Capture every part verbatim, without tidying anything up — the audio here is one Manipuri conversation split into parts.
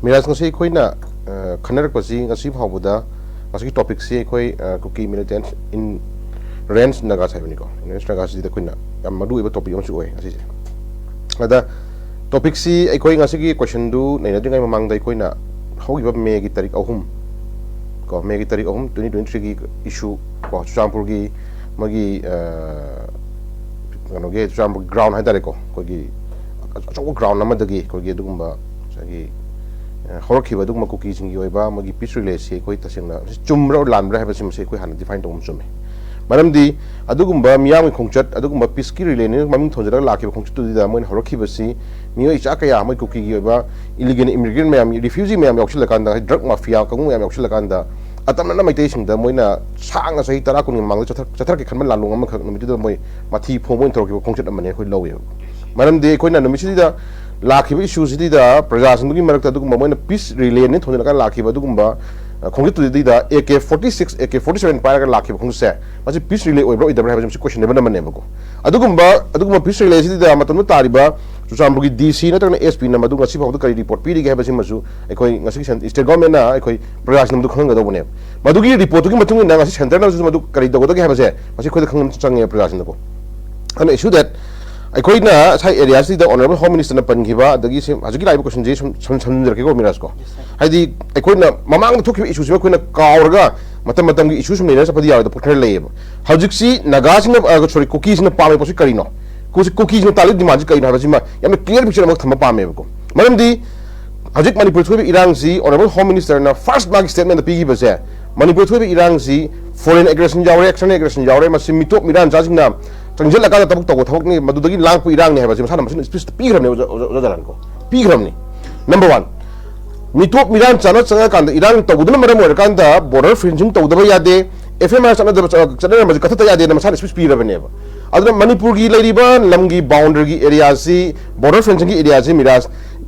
ꯃꯤꯔꯥꯖ, ꯉꯁꯤ ꯑꯩꯈꯣꯏꯅ ꯑ, ꯈꯟꯅꯔꯛꯄꯁꯤ ꯉꯁꯤ ꯐꯥꯎꯕꯗ ꯉꯁꯤꯒꯤ ꯇꯣꯄꯤꯛꯁꯤ ꯑꯩꯈꯣꯏ ꯑ, ꯀꯨꯀꯤ ꯃꯤꯂꯤꯇꯦꯟꯠ ꯏꯟ ꯔꯦꯟꯁ ꯅꯥꯒꯥꯁ ꯍꯥꯏꯕꯅꯤꯀꯣ꯫ ꯔꯦꯟꯁ ꯅꯥꯒꯥꯁꯤꯗ ꯑꯩꯈꯣꯏꯅ ꯌꯥꯝ ꯃꯔꯨ ꯑꯣꯏꯕ ꯇꯣꯄꯤꯛ ꯑꯃꯁꯨ ꯑꯣꯏ ꯉꯁꯤꯁꯦ꯫ ꯑꯗ ꯇꯣꯄꯤꯛꯁꯤ ꯑꯩꯈꯣꯏ ꯉꯁꯤꯒꯤ ꯀꯣꯏꯁꯟꯗꯨ ꯅꯩꯅꯗ꯭ꯔꯤꯉꯩ ꯃꯃꯥꯡꯗ ꯑꯩꯈꯣꯏꯅ ꯍꯧꯈꯤꯕ ꯃꯦꯒꯤ ꯇꯥꯔꯤꯛ ꯑꯍꯨꯝ ꯀꯣ, ꯃꯦꯒꯤ ꯇꯥꯔꯤꯛ ꯑꯍꯨꯝ, ꯇ꯭ꯋꯦꯟꯇꯤ ꯇ꯭ꯋꯦꯟꯇꯤ ꯊ꯭ꯔꯤꯒꯤ ꯏꯁꯨ ꯀꯣ, ꯆꯨꯔꯆꯥꯟꯄꯨꯔꯒꯤ ꯃꯣꯏꯒꯤ ꯑ, ꯀꯩꯅꯣꯒꯤ ꯆꯨꯔꯆꯥꯟꯄꯨꯔ ꯒ꯭ꯔꯥꯎꯟ ꯍꯥꯏꯇꯥꯔꯦꯀꯣ, ꯑꯩꯈꯣꯏꯒꯤ ꯑꯆꯧꯕ ꯒ꯭ꯔꯥꯎꯟ ꯑꯃꯗꯒꯤ ꯑꯩꯈꯣꯏꯒꯤ ꯑꯗꯨꯒꯨꯝꯕ ꯉꯁꯥꯏꯒꯤ ꯑ, ꯍꯧꯔꯛꯈꯤꯕ ꯑꯗꯨꯒꯨꯝꯕ ꯀꯨꯀꯤꯁꯤꯡꯒꯤ ꯑꯣꯏꯕ ꯃꯣꯏꯒꯤ ꯄꯤꯁ ꯔꯤꯂꯦꯁꯤ ꯑꯩꯈꯣꯏ ꯇꯁꯦꯡꯅ ꯃꯁꯤ ꯆꯨꯝꯕ꯭ꯔꯥ ꯂꯥꯟꯕ꯭ꯔꯥ ꯍꯥꯏꯕꯁꯤ ꯃꯁꯤ ꯑꯩꯈꯣꯏ ꯍꯥꯟꯅ ꯗꯤꯐꯥꯏꯟ ꯇꯧꯕ ꯑꯃ ꯆꯨꯝꯃꯦ꯫ ꯃꯔꯝꯗꯤ ꯑꯗꯨꯒꯨꯝꯕ ꯃꯤꯌꯥꯝꯒꯤ ꯈꯣꯡꯆꯠ, ꯑꯗꯨꯒꯨꯝꯕ ꯄꯤꯁꯀꯤ ꯔꯤꯂꯦꯅꯤ ꯃꯃꯤꯡ ꯊꯣꯟꯖꯔꯒ ꯂꯥꯛꯈꯤꯕ ꯈꯣꯡꯆꯠꯇꯨꯗ ꯃꯣꯏꯅ ꯍꯧꯔꯛꯈꯤꯕꯁꯤ ꯃꯤꯑꯣꯏ ꯏꯆꯥ ꯀꯌꯥ, ꯃꯣꯏ ꯀꯨꯀꯤꯒꯤ ꯑꯣꯏꯕ ꯏꯂꯤꯒꯦꯜ ꯏꯃꯤꯒ꯭ꯔꯦꯟ ꯃꯌꯥꯝ, ꯔꯤꯐ꯭ꯌꯨꯖꯤ ꯃꯌꯥꯝ ꯌꯥꯎꯁꯤꯜꯂꯀꯥꯟꯗ, ꯗ꯭ꯔꯒ ꯃꯥꯐꯤꯌꯥ ꯀꯥꯡꯕꯨ ꯃꯌꯥꯝ ꯌꯥꯎꯁꯤꯜꯂꯀꯥꯟꯗ ꯑꯇꯝꯅꯅ ꯃꯩꯇꯩꯁꯤꯡꯗ ꯃꯣꯏꯅ ꯁꯥꯡꯅ ꯆꯍꯤ ꯇꯔꯥ ꯀꯨꯟꯒꯤ ꯃꯃꯥꯡꯗ ꯆꯠꯊꯔꯛꯀꯦ ꯈꯟꯕ ꯂꯥꯟꯂꯣꯡ ꯑꯃꯈꯛ ꯅꯨꯃꯤꯠꯇꯨꯗ ꯃꯣꯏ ꯃꯊꯤ ꯐꯣꯡꯕ ꯑꯣꯏꯅ ꯇꯧꯔꯛꯈꯤꯕ ꯈꯣꯡꯆꯠ ꯑꯃꯅꯤ ꯑꯩꯈꯣꯏ ꯂꯧꯋꯦꯕ꯫ ꯃꯔꯝꯗꯤ ꯑꯩꯈꯣꯏꯅ ꯅꯨꯃꯤꯠꯁꯤꯗ ꯂꯥꯛꯈꯤꯕ ꯏꯁꯨꯁꯤꯗ ꯄ꯭ꯔꯖꯥꯁꯤꯡꯗꯨꯒꯤ ꯃꯔꯛꯇ ꯑꯗꯨꯒꯨꯝꯕ ꯃꯣꯏꯅ ꯄꯤꯁ ꯔꯤꯂꯦꯅꯤ ꯊꯣꯟꯖꯤꯜꯂꯒ ꯂꯥꯛꯈꯤꯕ ꯑꯗꯨꯒꯨꯝꯕ ꯑ, ꯈꯣꯡꯆꯠꯇꯨꯗ A K forty six, A K forty seven ꯄꯥꯏꯔꯒ ꯂꯥꯛꯈꯤꯕ ꯈꯣꯡꯆꯠꯁꯦ, ꯃꯁꯤ ꯄꯤꯁ ꯔꯤꯂꯦ ꯑꯣꯏꯕ꯭ꯔꯥ ꯑꯣꯏꯗꯕ꯭ꯔꯥ ꯍꯥꯏꯕꯁꯤ ꯃꯁꯤ ꯀꯣꯏꯁꯟꯅꯦꯕꯜ ꯑꯃꯅꯦꯕꯀꯣ꯫ ꯑꯗꯨꯒꯨꯝꯕ ꯑꯗꯨꯒꯨꯝꯕ ꯄꯤꯁ ꯔꯤꯂꯦꯁꯤꯗ ꯃꯇꯝꯗꯨꯗ ꯇꯥꯔꯤꯕ ꯆꯨꯔꯆꯥꯟꯄꯨꯔꯒꯤ ꯗꯤ ꯁꯤ ꯅꯠꯇ꯭ꯔꯒꯅ ꯑꯦꯁ ꯄꯤꯅ ꯃꯗꯨ ꯉꯁꯤ ꯐꯥꯎꯕꯗ ꯀꯔꯤ ꯔꯤꯄꯣꯔꯠ ꯄꯤꯔꯤꯒꯦ ꯍꯥꯏꯕꯁꯤꯃꯁꯨ ꯑꯩꯈꯣꯏ ꯉꯁꯤ ꯁꯦꯟ-, ꯁ꯭ꯇꯦꯠ ꯒꯣꯔꯃꯦꯟꯅ ꯑꯩꯈꯣꯏ ꯄ꯭ꯔꯖꯥꯁꯤꯡꯗ ꯃꯗꯨ ꯈꯪꯍꯟꯒꯗꯧꯕꯅꯦꯕ꯫ ꯃꯗꯨꯒꯤ ꯔꯤꯄꯣꯔꯠꯇꯨꯒꯤ ꯃꯇꯨꯡ ꯏꯟꯅ ꯉꯁꯤ ꯁꯦꯟꯇꯔꯅꯁꯨ ꯃꯗꯨ ꯀꯔꯤ ꯇꯧꯒꯗꯒꯦ ꯍꯥꯏꯕꯁꯦ ꯃꯁꯤ ꯑꯩꯈꯣꯏꯗ ꯈꯪꯍꯟꯕ ꯆꯪꯉꯦ ꯄ꯭ꯔꯖꯥꯁꯤꯡꯗꯀꯣ꯫ ꯑꯗꯨꯅ issue that ꯑꯩꯈꯣꯏꯅ ꯉꯁꯥꯏ ꯑꯦꯔꯤꯌꯥꯁꯤꯗ ꯑꯣꯅꯔꯦꯕꯜ ꯍꯣꯝ ꯃꯤꯅꯤꯁꯇꯔꯅ ꯄꯟꯈꯤꯕ, ꯑꯗꯒꯤ ꯁꯤ ꯍꯧꯖꯤꯛꯀꯤ ꯂꯥꯛꯏꯕ ꯀꯣꯏꯁꯟꯁꯤ ꯁꯨꯝ ꯁꯝ-, ꯁꯝꯖꯤꯟꯖꯔꯛꯀꯦꯀꯣ ꯃꯤꯔꯥꯖꯀꯣ꯫ ꯍꯥꯏꯗꯤ ꯑꯩꯈꯣꯏꯅ ꯃꯃꯥꯡꯗ ꯊꯣꯛꯈꯤꯕ ꯏꯁꯨꯁꯤꯕꯨ ꯑꯩꯈꯣꯏꯅ ꯀꯥꯎꯔꯒ ꯃꯇꯝ ꯃꯇꯝꯒꯤ ꯏꯁꯨ ꯁꯨꯝ ꯂꯩꯅ ꯆꯠꯄꯗꯤ ꯌꯥꯔꯣꯏꯗꯕ ꯄꯣꯠ ꯈꯔ ꯂꯩꯌꯦꯕ꯫ ꯍꯧꯖꯤꯛꯁꯤ ꯅꯥꯒꯥꯁꯤꯡꯅ, ꯑ, ꯁꯣꯔꯤ, ꯀꯨꯀꯤꯁꯤꯡꯅ ꯄꯥꯝꯃꯤꯕ ꯄꯣꯠꯁꯤ ꯀꯔꯤꯅꯣ? ꯀꯨ-, ꯀꯨꯀꯤꯁꯤꯡꯅ ꯇꯥꯜꯂꯤꯕ ꯗꯤꯃꯥꯟꯁꯤ ꯀꯔꯤꯅꯣ ꯍꯥꯏꯕꯁꯤꯃ ꯌꯥꯝꯅ ꯀ꯭ꯂꯤꯌꯥꯔ ꯄꯤꯛꯆꯔ ꯑꯃ ꯊꯝꯕ ꯄꯥꯝꯃꯦꯕꯀꯣ꯫ ꯃꯔꯝꯗꯤ ꯍꯧꯖꯤꯛ ꯃꯅꯤꯄꯨꯔ ꯊꯣꯛꯏꯕ ꯏꯔꯥꯡꯁꯤ ꯑꯣꯅꯔꯦꯕꯜ ꯍꯣꯝ ꯃꯤꯅꯤꯁꯇꯔꯅ ꯐꯥꯔꯁ ꯃꯥꯒꯤ ꯁ꯭ꯇꯦꯠꯃꯦꯟꯗ ꯄꯤꯈꯤꯕꯁꯦ, ꯃꯅꯤꯄꯨꯔ ꯊꯣꯛꯏꯕ ꯏꯔꯥꯡꯁꯤ ꯐꯣꯔꯦꯟ ꯑꯦꯒ꯭ꯔꯦꯁꯟ ꯌꯥꯎꯔꯦ, ꯑꯦꯛꯁꯇꯔꯅꯦꯜ ꯑꯦꯒ꯭ꯔꯦꯁꯟ ꯌꯥꯎꯔꯦ, ꯃꯁꯤ ꯃꯤꯇꯣꯞ ꯃꯤꯔꯥꯟꯆꯥꯁꯤꯡꯅ ꯆꯪꯁꯤꯜꯂꯀꯥꯟꯗ ꯊꯕꯛ ꯇꯧꯕ ꯊꯕꯛꯅꯤ, ꯃꯗꯨꯗꯒꯤ ꯂꯥꯡꯄ ꯏꯔꯥꯡꯅꯤ ꯍꯥꯏꯕꯁꯤ ꯃꯁꯥꯅ ꯃꯁꯤꯅ ꯁ꯭ꯄꯤꯆꯇ ꯄꯤꯈ꯭ꯔꯕꯅꯦ ꯑꯣꯖꯥ, ꯑꯣꯖꯥ, ꯑꯣꯖꯥ ꯖꯂꯥꯟꯀꯣ, ꯄꯤꯈ꯭ꯔꯕꯅꯤ꯫ ꯅꯝꯕꯔ ꯋꯥꯟ, ꯃꯤꯇꯣꯞ ꯃꯤꯔꯥꯟ ꯆꯥꯅ ꯆꯪꯉꯀꯥꯟꯗ ꯏꯔꯥꯡ ꯇꯧꯕꯗꯨꯅ ꯃꯔꯝ ꯑꯣꯏꯔꯀꯥꯟꯗ ꯕꯣꯔꯗꯔ ꯐꯦꯟꯁꯤꯡ ꯇꯧꯗꯕ ꯌꯥꯗꯦ, ꯑꯦꯐ ꯑꯦꯝ ꯑꯥꯔ ꯆꯠꯅꯗꯕ, ꯆꯠꯅꯔꯝꯕꯁꯦ ꯀꯛꯊꯠꯇ ꯌꯥꯗꯦꯅ ꯃꯁꯥꯅ ꯁ꯭ꯄꯤꯆ ꯄꯤꯔꯕꯅꯦꯕ꯫ ꯑꯗꯨꯅ ꯃꯅꯤꯄꯨꯔꯒꯤ ꯂꯩꯔꯤꯕ ꯂꯝꯒꯤ ꯕꯥꯎꯟꯗꯔꯤꯒꯤ ꯑꯦꯔꯤꯌꯥꯁꯤ, ꯕꯣꯔꯗꯔ ꯐꯦꯟꯁꯤꯡꯒꯤ ꯑꯦꯔꯤꯌꯥꯁꯤ ꯃꯤꯔꯥꯖ,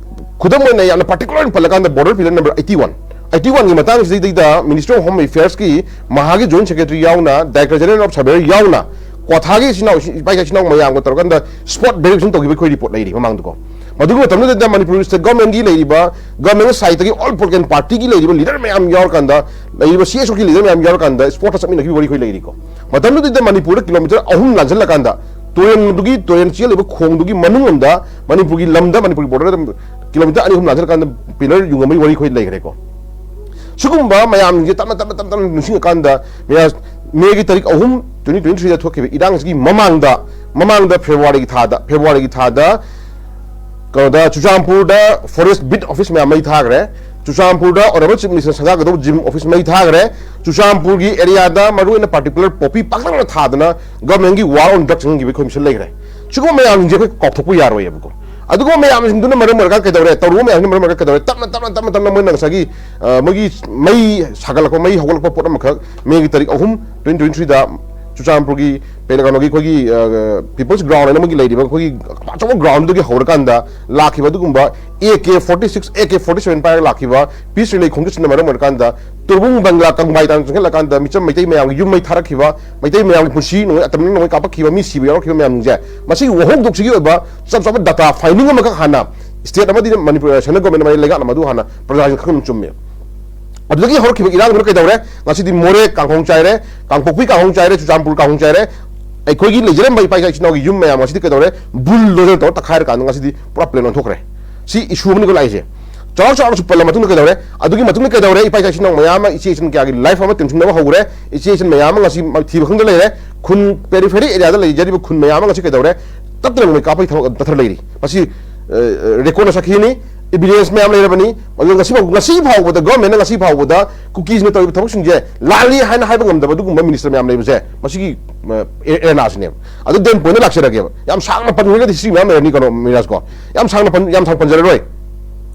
ꯈꯨꯗꯝ ꯑꯣꯏꯅ ꯌꯥꯝꯅ ꯄꯥꯔꯇꯤꯀꯨꯂꯔ ꯑꯣꯏꯅ ꯄꯜꯂꯀꯥꯟꯗ border pillar number eighty one, eighty ꯋꯥꯟꯒꯤ ꯃꯇꯥꯡꯁꯤꯗꯩꯗ ꯃꯤꯅꯤꯁꯇꯔ ꯑꯣꯐ ꯍꯣꯝ ꯑꯦꯐꯤꯌꯔꯁꯀꯤ ꯃꯍꯥꯒꯤ ꯖꯣꯏꯟ ꯁꯦꯀ꯭ꯔꯦꯇꯔꯤ ꯌꯥꯎꯅ, ꯗꯥꯏꯔꯦꯛꯇꯔ ꯖꯦꯅꯔꯦꯜ ꯑꯣꯐ ꯁꯔꯚꯦꯌꯔ ꯌꯥꯎꯅ, ꯀ꯭ꯋꯥꯊꯥꯒꯤ ꯏꯆꯤꯟ ꯏꯅꯥꯎ, ꯏꯆꯤꯟ-, ꯏꯄꯥ ꯏꯆꯤꯟ ꯏꯅꯥꯎ ꯃꯌꯥꯝꯒ ꯇꯧꯔꯀꯥꯟꯗ ꯁ꯭ꯄꯣꯠ ꯚꯦꯔꯤꯐꯤꯀꯦꯁꯟ ꯇꯧꯈꯤꯕ ꯑꯩꯈꯣꯏ ꯔꯤꯄꯣꯔꯠ ꯂꯩꯔꯤ ꯃꯃꯥꯡꯗꯀꯣ꯫ ꯃꯗꯨꯒꯤ ꯃꯇꯝꯗꯨꯗ ꯃꯅꯤꯄꯨꯔ ꯁ꯭ꯇꯦꯠ ꯒꯚꯔꯟꯃꯦꯟꯒꯤ ꯂꯩꯔꯤꯕ, ꯒꯚꯔꯟꯃꯦꯟ ꯁꯥꯏꯠꯇꯒꯤ ꯑꯣꯜ ꯄꯣꯂꯤꯇꯤꯀꯦꯜ ꯄꯥꯔꯇꯤꯒꯤ ꯂꯩꯔꯤꯕ ꯂꯤꯗꯔ ꯃꯌꯥꯝ ꯌꯥꯎꯔꯀꯥꯟꯗ, ꯂꯩꯔꯤꯕ ꯁꯤ ꯑꯦꯁ ꯑꯣꯒꯤ ꯂꯤꯗꯔ ꯃꯌꯥꯝ ꯌꯥꯎꯔꯀꯥꯟꯗ ꯁ꯭ꯄꯣꯔꯠꯇ ꯆꯠꯃꯤꯟꯅꯈꯤꯕ ꯋꯥꯔꯤ ꯑꯩꯈꯣꯏ ꯂꯩꯔꯤꯀꯣ꯫ ꯃꯇꯝꯗꯨꯗ ꯃꯅꯤꯄꯨꯔꯗ ꯀꯤꯂꯣꯃꯤꯇꯔ ꯑꯍꯨꯝ ꯂꯥꯟꯁꯤꯜꯂꯀꯥꯟꯗ ꯇꯨꯔꯦꯜꯗꯨꯒꯤ, ꯇꯨꯔꯦꯜ ꯆꯦꯜꯂꯤꯕ ꯈꯣꯡꯗꯨꯒꯤ ꯃꯅꯨꯡ ꯑꯃꯗ, ꯃꯅꯤꯄꯨꯔꯒꯤ ꯂꯝꯗ, ꯃꯅꯤꯄꯨꯔꯒꯤ ꯕꯣꯔꯗꯔꯗ ꯀꯤꯂꯣꯃꯤꯇꯔ ꯑꯅꯤ ꯑꯍꯨꯝ ꯂꯥꯟꯁꯤꯜꯂꯀꯥꯟꯗ ꯄꯤꯂꯔ ꯌꯨꯡꯉꯝꯕꯒꯤ ꯋꯥꯔꯤ ꯑꯩꯈꯣꯏ ꯂꯩꯈ꯭ꯔꯦꯀꯣ꯫ ꯁꯤꯒꯨꯝꯕ ꯃꯌꯥꯝꯁꯤꯡꯁꯦ ꯇꯞꯅ ꯇꯞꯅ ꯇꯞꯅ ꯇꯞꯅ ꯅꯤꯡꯁꯤꯡꯉꯀꯥꯟꯗ, ꯃꯌꯥ-, ꯃꯦꯒꯤ ꯇꯥꯔꯤꯛ ꯑꯍꯨꯝ, twenty twenty-threeꯗ ꯊꯣꯛꯈꯤꯕ ꯏꯔꯥꯡꯁꯤꯒꯤ ꯃꯃꯥꯡꯗ, ꯃꯃꯥꯡꯗ ꯐꯦꯕ꯭ꯔꯨꯋꯥꯔꯤꯒꯤ ꯊꯥꯗ, ꯐꯦꯕ꯭ꯔꯨꯋꯥꯔꯤꯒꯤ ꯊꯥꯗ ꯀꯩꯅꯣꯗ, ꯆꯨꯔꯆꯥꯟꯄꯨꯔꯗ ꯐꯣꯔꯦꯁ ꯕꯤꯠ ꯑꯣꯐꯤꯁ ꯃꯌꯥꯝ ꯃꯩ ꯊꯥꯈ꯭ꯔꯦ꯫ ꯆꯨꯔꯆꯥꯟꯄꯨꯔꯗ ꯑꯣꯅꯔꯦꯕꯜ ꯆꯤꯐ ꯃꯤꯅꯤꯁꯇꯔ ꯁꯪꯒꯥꯒꯗꯧꯕ ꯖꯤꯝ ꯑꯣꯐꯤꯁ ꯃꯩ ꯊꯥꯈ꯭ꯔꯦ꯫ ꯆꯨꯔꯆꯥꯟꯄꯨꯔꯒꯤ ꯑꯦꯔꯤꯌꯥꯗ ꯃꯔꯨꯑꯣꯏꯅ ꯄꯥꯔꯇꯤꯀꯨꯂꯔ ꯄꯣꯄꯤ ꯄꯥꯛꯇꯛꯅ ꯊꯥꯗꯅ ꯒꯚꯔꯟꯃꯦꯟꯒꯤ ꯋꯥꯔ ꯑꯣꯟ ꯗ꯭ꯔꯒ ꯆꯪꯍꯟꯈꯤꯕ ꯑꯩꯈꯣꯏ ꯃꯤꯁꯟ ꯂꯩꯈ꯭ꯔꯦ꯫ ꯁꯤꯒꯨꯝꯕ ꯃꯌꯥꯝꯁꯤꯡꯁꯦ ꯑꯩꯈꯣꯏ ꯀꯥꯎꯊꯣꯛꯄ ꯌꯥꯔꯣꯏꯌꯦꯕꯀꯣ꯫ ꯑꯗꯨꯒꯨꯝꯕ ꯃꯌꯥꯝꯁꯤꯡꯗꯨꯅ ꯃꯔꯝ ꯑꯣꯏꯔꯀꯥꯟꯗ ꯀꯩꯗꯧꯔꯦ? ꯇꯧꯔꯨꯕ ꯃꯌꯥꯝꯁꯤꯅ ꯃꯔꯝ ꯑꯣꯏꯔꯀꯥꯟꯗ ꯀꯩꯗꯧꯔꯦ? ꯇꯞꯅ, ꯇꯞꯅ, ꯇꯞꯅ, ꯇꯞꯅ ꯃꯣꯏꯅ ꯉꯁꯥꯏꯒꯤ, ꯑ, ꯃꯣꯏꯒꯤ ꯃꯩ ꯁꯥꯒꯠꯂꯛꯄ, ꯃꯩ ꯍꯧꯒꯠꯂꯛꯄ ꯄꯣꯠ ꯑꯃꯈꯛ ꯃꯦꯒꯤ ꯇꯥꯔꯤꯛ ꯑꯍꯨꯝ, twenty twenty-threeꯗ ꯆꯨꯔꯆꯥꯟꯄꯨꯔꯒꯤ ꯄꯦꯂꯒꯥꯅꯣꯒꯤ ꯑꯩꯈꯣꯏꯒꯤ, ꯑ, ꯄꯤꯄꯜꯁ ꯒ꯭ꯔꯥꯎꯟ ꯍꯥꯏꯅ ꯃꯣꯏꯒꯤ ꯂꯩꯔꯤꯕ ꯑꯩꯈꯣꯏꯒꯤ ꯑꯆꯧꯕ ꯒ꯭ꯔꯥꯎꯟꯗꯨꯗꯒꯤ ꯍꯧꯔꯀꯥꯟꯗ ꯂꯥꯛꯈꯤꯕ ꯑꯗꯨꯒꯨꯝꯕ A K forty-six, A K forty-seven ꯄꯥꯏꯔꯒ ꯂꯥꯛꯈꯤꯕ ꯄꯤꯁ ꯔꯤꯂꯦ ꯈꯣꯡꯆꯠꯁꯤꯅ ꯃꯔꯝ ꯑꯣꯏꯔꯀꯥꯟꯗ ꯇꯨꯔꯕꯨꯡ ꯕꯪꯒ꯭ꯂꯥ ꯀꯪꯕꯥꯏ ꯇꯥꯟꯅ ꯆꯪꯁꯤꯜꯂꯀꯥꯟꯗ ꯃꯤꯆꯝ ꯃꯩꯇꯩ ꯃꯌꯥꯝꯒꯤ ꯌꯨꯝ ꯃꯩ ꯊꯥꯔꯛꯈꯤꯕ, ꯃꯩꯇꯩ ꯃꯌꯥꯝꯒꯤ ꯄꯨꯟꯁꯤ ꯅꯣꯡꯃꯩ, ꯑꯇꯝꯅ ꯅꯣꯡꯃꯩ ꯀꯥꯞꯄꯛꯈꯤꯕ, ꯃꯤ ꯁꯤꯕ ꯌꯥꯎꯔꯛꯈꯤꯕ ꯃꯌꯥꯝꯁꯤꯡꯁꯦ, ꯃꯁꯤꯒꯤ ꯋꯥꯍꯧꯗꯣꯛꯁꯤꯒꯤ ꯑꯣꯏꯕ ꯆꯞ ꯆꯥꯕ ꯗꯥꯇꯥ ꯐꯥꯏꯟꯗꯤꯡ ꯑꯃꯈꯛ ꯍꯥꯟꯅ ꯁ꯭ꯇꯦꯠ ꯑꯃꯗꯤ ꯃꯅꯤꯄꯨꯔ ꯁꯦꯟꯇ꯭ꯔꯦꯜ ꯒꯣꯔꯃꯦꯟ ꯑꯃꯗꯤ ꯂꯩꯉꯥꯛꯅ ꯃꯗꯨ ꯍꯥꯟꯅ ꯄ꯭ꯔꯖꯥꯁꯤꯡ ꯈꯪꯍꯟꯕ ꯆꯨꯝꯃꯦ꯫ ꯑꯗꯨꯗꯒꯤ ꯍꯧꯔꯛꯈꯤꯕ ꯏꯔꯥꯡꯗꯨꯅ ꯀꯩꯗꯧꯔꯦ? ꯉꯁꯤꯗꯤ ꯃꯣꯔꯦ ꯀꯥꯡꯍꯣꯡ ꯆꯥꯏꯔꯦ, ꯀꯥꯡꯄꯣꯛꯄꯤ ꯀꯥꯡꯍꯣꯡ ꯆꯥꯏꯔꯦ, ꯆꯨꯔꯆꯥꯟꯄꯨꯔ ꯀꯥꯡꯍꯣꯡ ꯆꯥꯏꯔꯦ꯫ ꯑꯩꯈꯣꯏꯒꯤ ꯂꯩꯖꯔꯝꯕ ꯏꯄꯥ ꯏꯆꯥ ꯏꯆꯤꯟ ꯏꯅꯥꯎꯒꯤ ꯌꯨꯝ ꯃꯌꯥꯝ ꯉꯁꯤꯗꯤ ꯀꯩꯗꯧꯔꯦ? ꯕꯨꯜꯗꯣꯖꯔ ꯇꯧꯔ ꯇꯛꯈꯥꯏꯔꯀꯥꯟꯗ ꯉꯁꯤꯗꯤ ꯄꯨꯔꯥ ꯄ꯭ꯂꯦꯟ ꯑꯣꯟꯊꯣꯛꯈ꯭ꯔꯦ꯫ ꯁꯤ ꯏꯁꯨ ꯑꯃꯅꯤꯀꯣ ꯂꯥꯛꯏꯁꯦ꯫ ꯆꯥꯎꯔꯥꯛ ꯆꯥꯎꯔꯥꯛꯅꯁꯨ ꯄꯜꯂ ꯃꯇꯨꯡꯗ ꯀꯩꯗꯧꯔꯦ? ꯑꯗꯨꯒꯤ ꯃꯇꯨꯡꯗ ꯀꯩꯗꯧꯔꯦ? ꯏꯄꯥ ꯏꯆꯥ ꯏꯆꯤꯟ ꯏꯅꯥꯎ ꯃꯌꯥꯝ ꯑꯃ, ꯏꯆꯦ ꯏꯆꯤꯟ ꯀꯌꯥꯒꯤ ꯂꯥꯏꯐ ꯑꯃ ꯇꯦꯟꯁꯤꯟꯅꯕ ꯍꯧꯈ꯭ꯔꯦ꯫ ꯏꯆꯦ ꯏꯆꯤꯟ ꯃꯌꯥꯝ ꯑꯃ ꯉꯁꯤ ꯊꯤꯕ ꯈꯪꯗ ꯂꯩꯔꯦ꯫ ꯈꯨꯟ, ꯄꯦꯔꯤꯐꯦꯔꯤ ꯑꯦꯔꯤꯌꯥꯗ ꯂꯩꯖꯔꯤꯕ ꯈꯨꯟ ꯃꯌꯥꯝ ꯑꯃ ꯉꯁꯤ ꯀꯩꯗꯧꯔꯦ? ꯇꯠꯇꯅ ꯅꯣꯡꯃꯩ ꯀꯥꯞꯄꯒꯤ ꯊꯕꯛ ꯆꯠꯊꯔ ꯂꯩꯔꯤ꯫ ꯃꯁꯤ, ꯑ, ꯑ, ꯔꯦꯀꯣꯔꯗꯅ ꯁꯛꯈꯤꯅꯤ, ꯏꯚꯤꯗꯦꯟꯁ ꯃꯌꯥꯝ ꯂꯩꯔꯕꯅꯤ꯫ ꯑꯗꯨ ꯉꯁꯤ ꯐꯥꯎ, ꯉꯁꯤ ꯐꯥꯎꯕꯗ ꯒꯣꯔꯃꯦꯟꯅ ꯉꯁꯤ ꯐꯥꯎꯕꯗ ꯀꯨꯀꯤꯁꯅ ꯇꯧꯔꯤꯕ ꯊꯕꯛꯁꯤꯡꯁꯦ ꯂꯥꯜꯂꯤ ꯍꯥꯏꯅ ꯍꯥꯏꯕ ꯉꯝꯗꯕ ꯑꯗꯨꯒꯨꯝꯕ ꯃꯤꯅꯤꯁꯇꯔ ꯃꯌꯥꯝ ꯂꯩꯕꯁꯦ ꯃꯁꯤꯒꯤ, ꯑ, ꯑꯦ-, ꯑꯦꯔꯦꯅꯥꯁꯤꯅꯦꯕ꯫ ꯑꯗꯨ ꯗꯦꯟ ꯄꯣꯏꯟꯗ ꯂꯥꯛꯆꯔꯒꯦꯕ꯫ ꯌꯥꯝ ꯁꯥꯡꯅ ꯄꯟꯈ꯭ꯔꯒꯗꯤ ꯁꯤ ꯃꯌꯥꯝ ꯂꯩꯔꯅꯤ, ꯀꯩꯅꯣ, ꯃꯤꯔꯥꯖ ꯀꯣ꯫ ꯌꯥꯝ ꯁꯥꯡꯅ ꯄꯟ-, ꯌꯥꯝ ꯁꯥꯡꯅ ꯄꯟꯖꯔꯔꯣꯏ꯫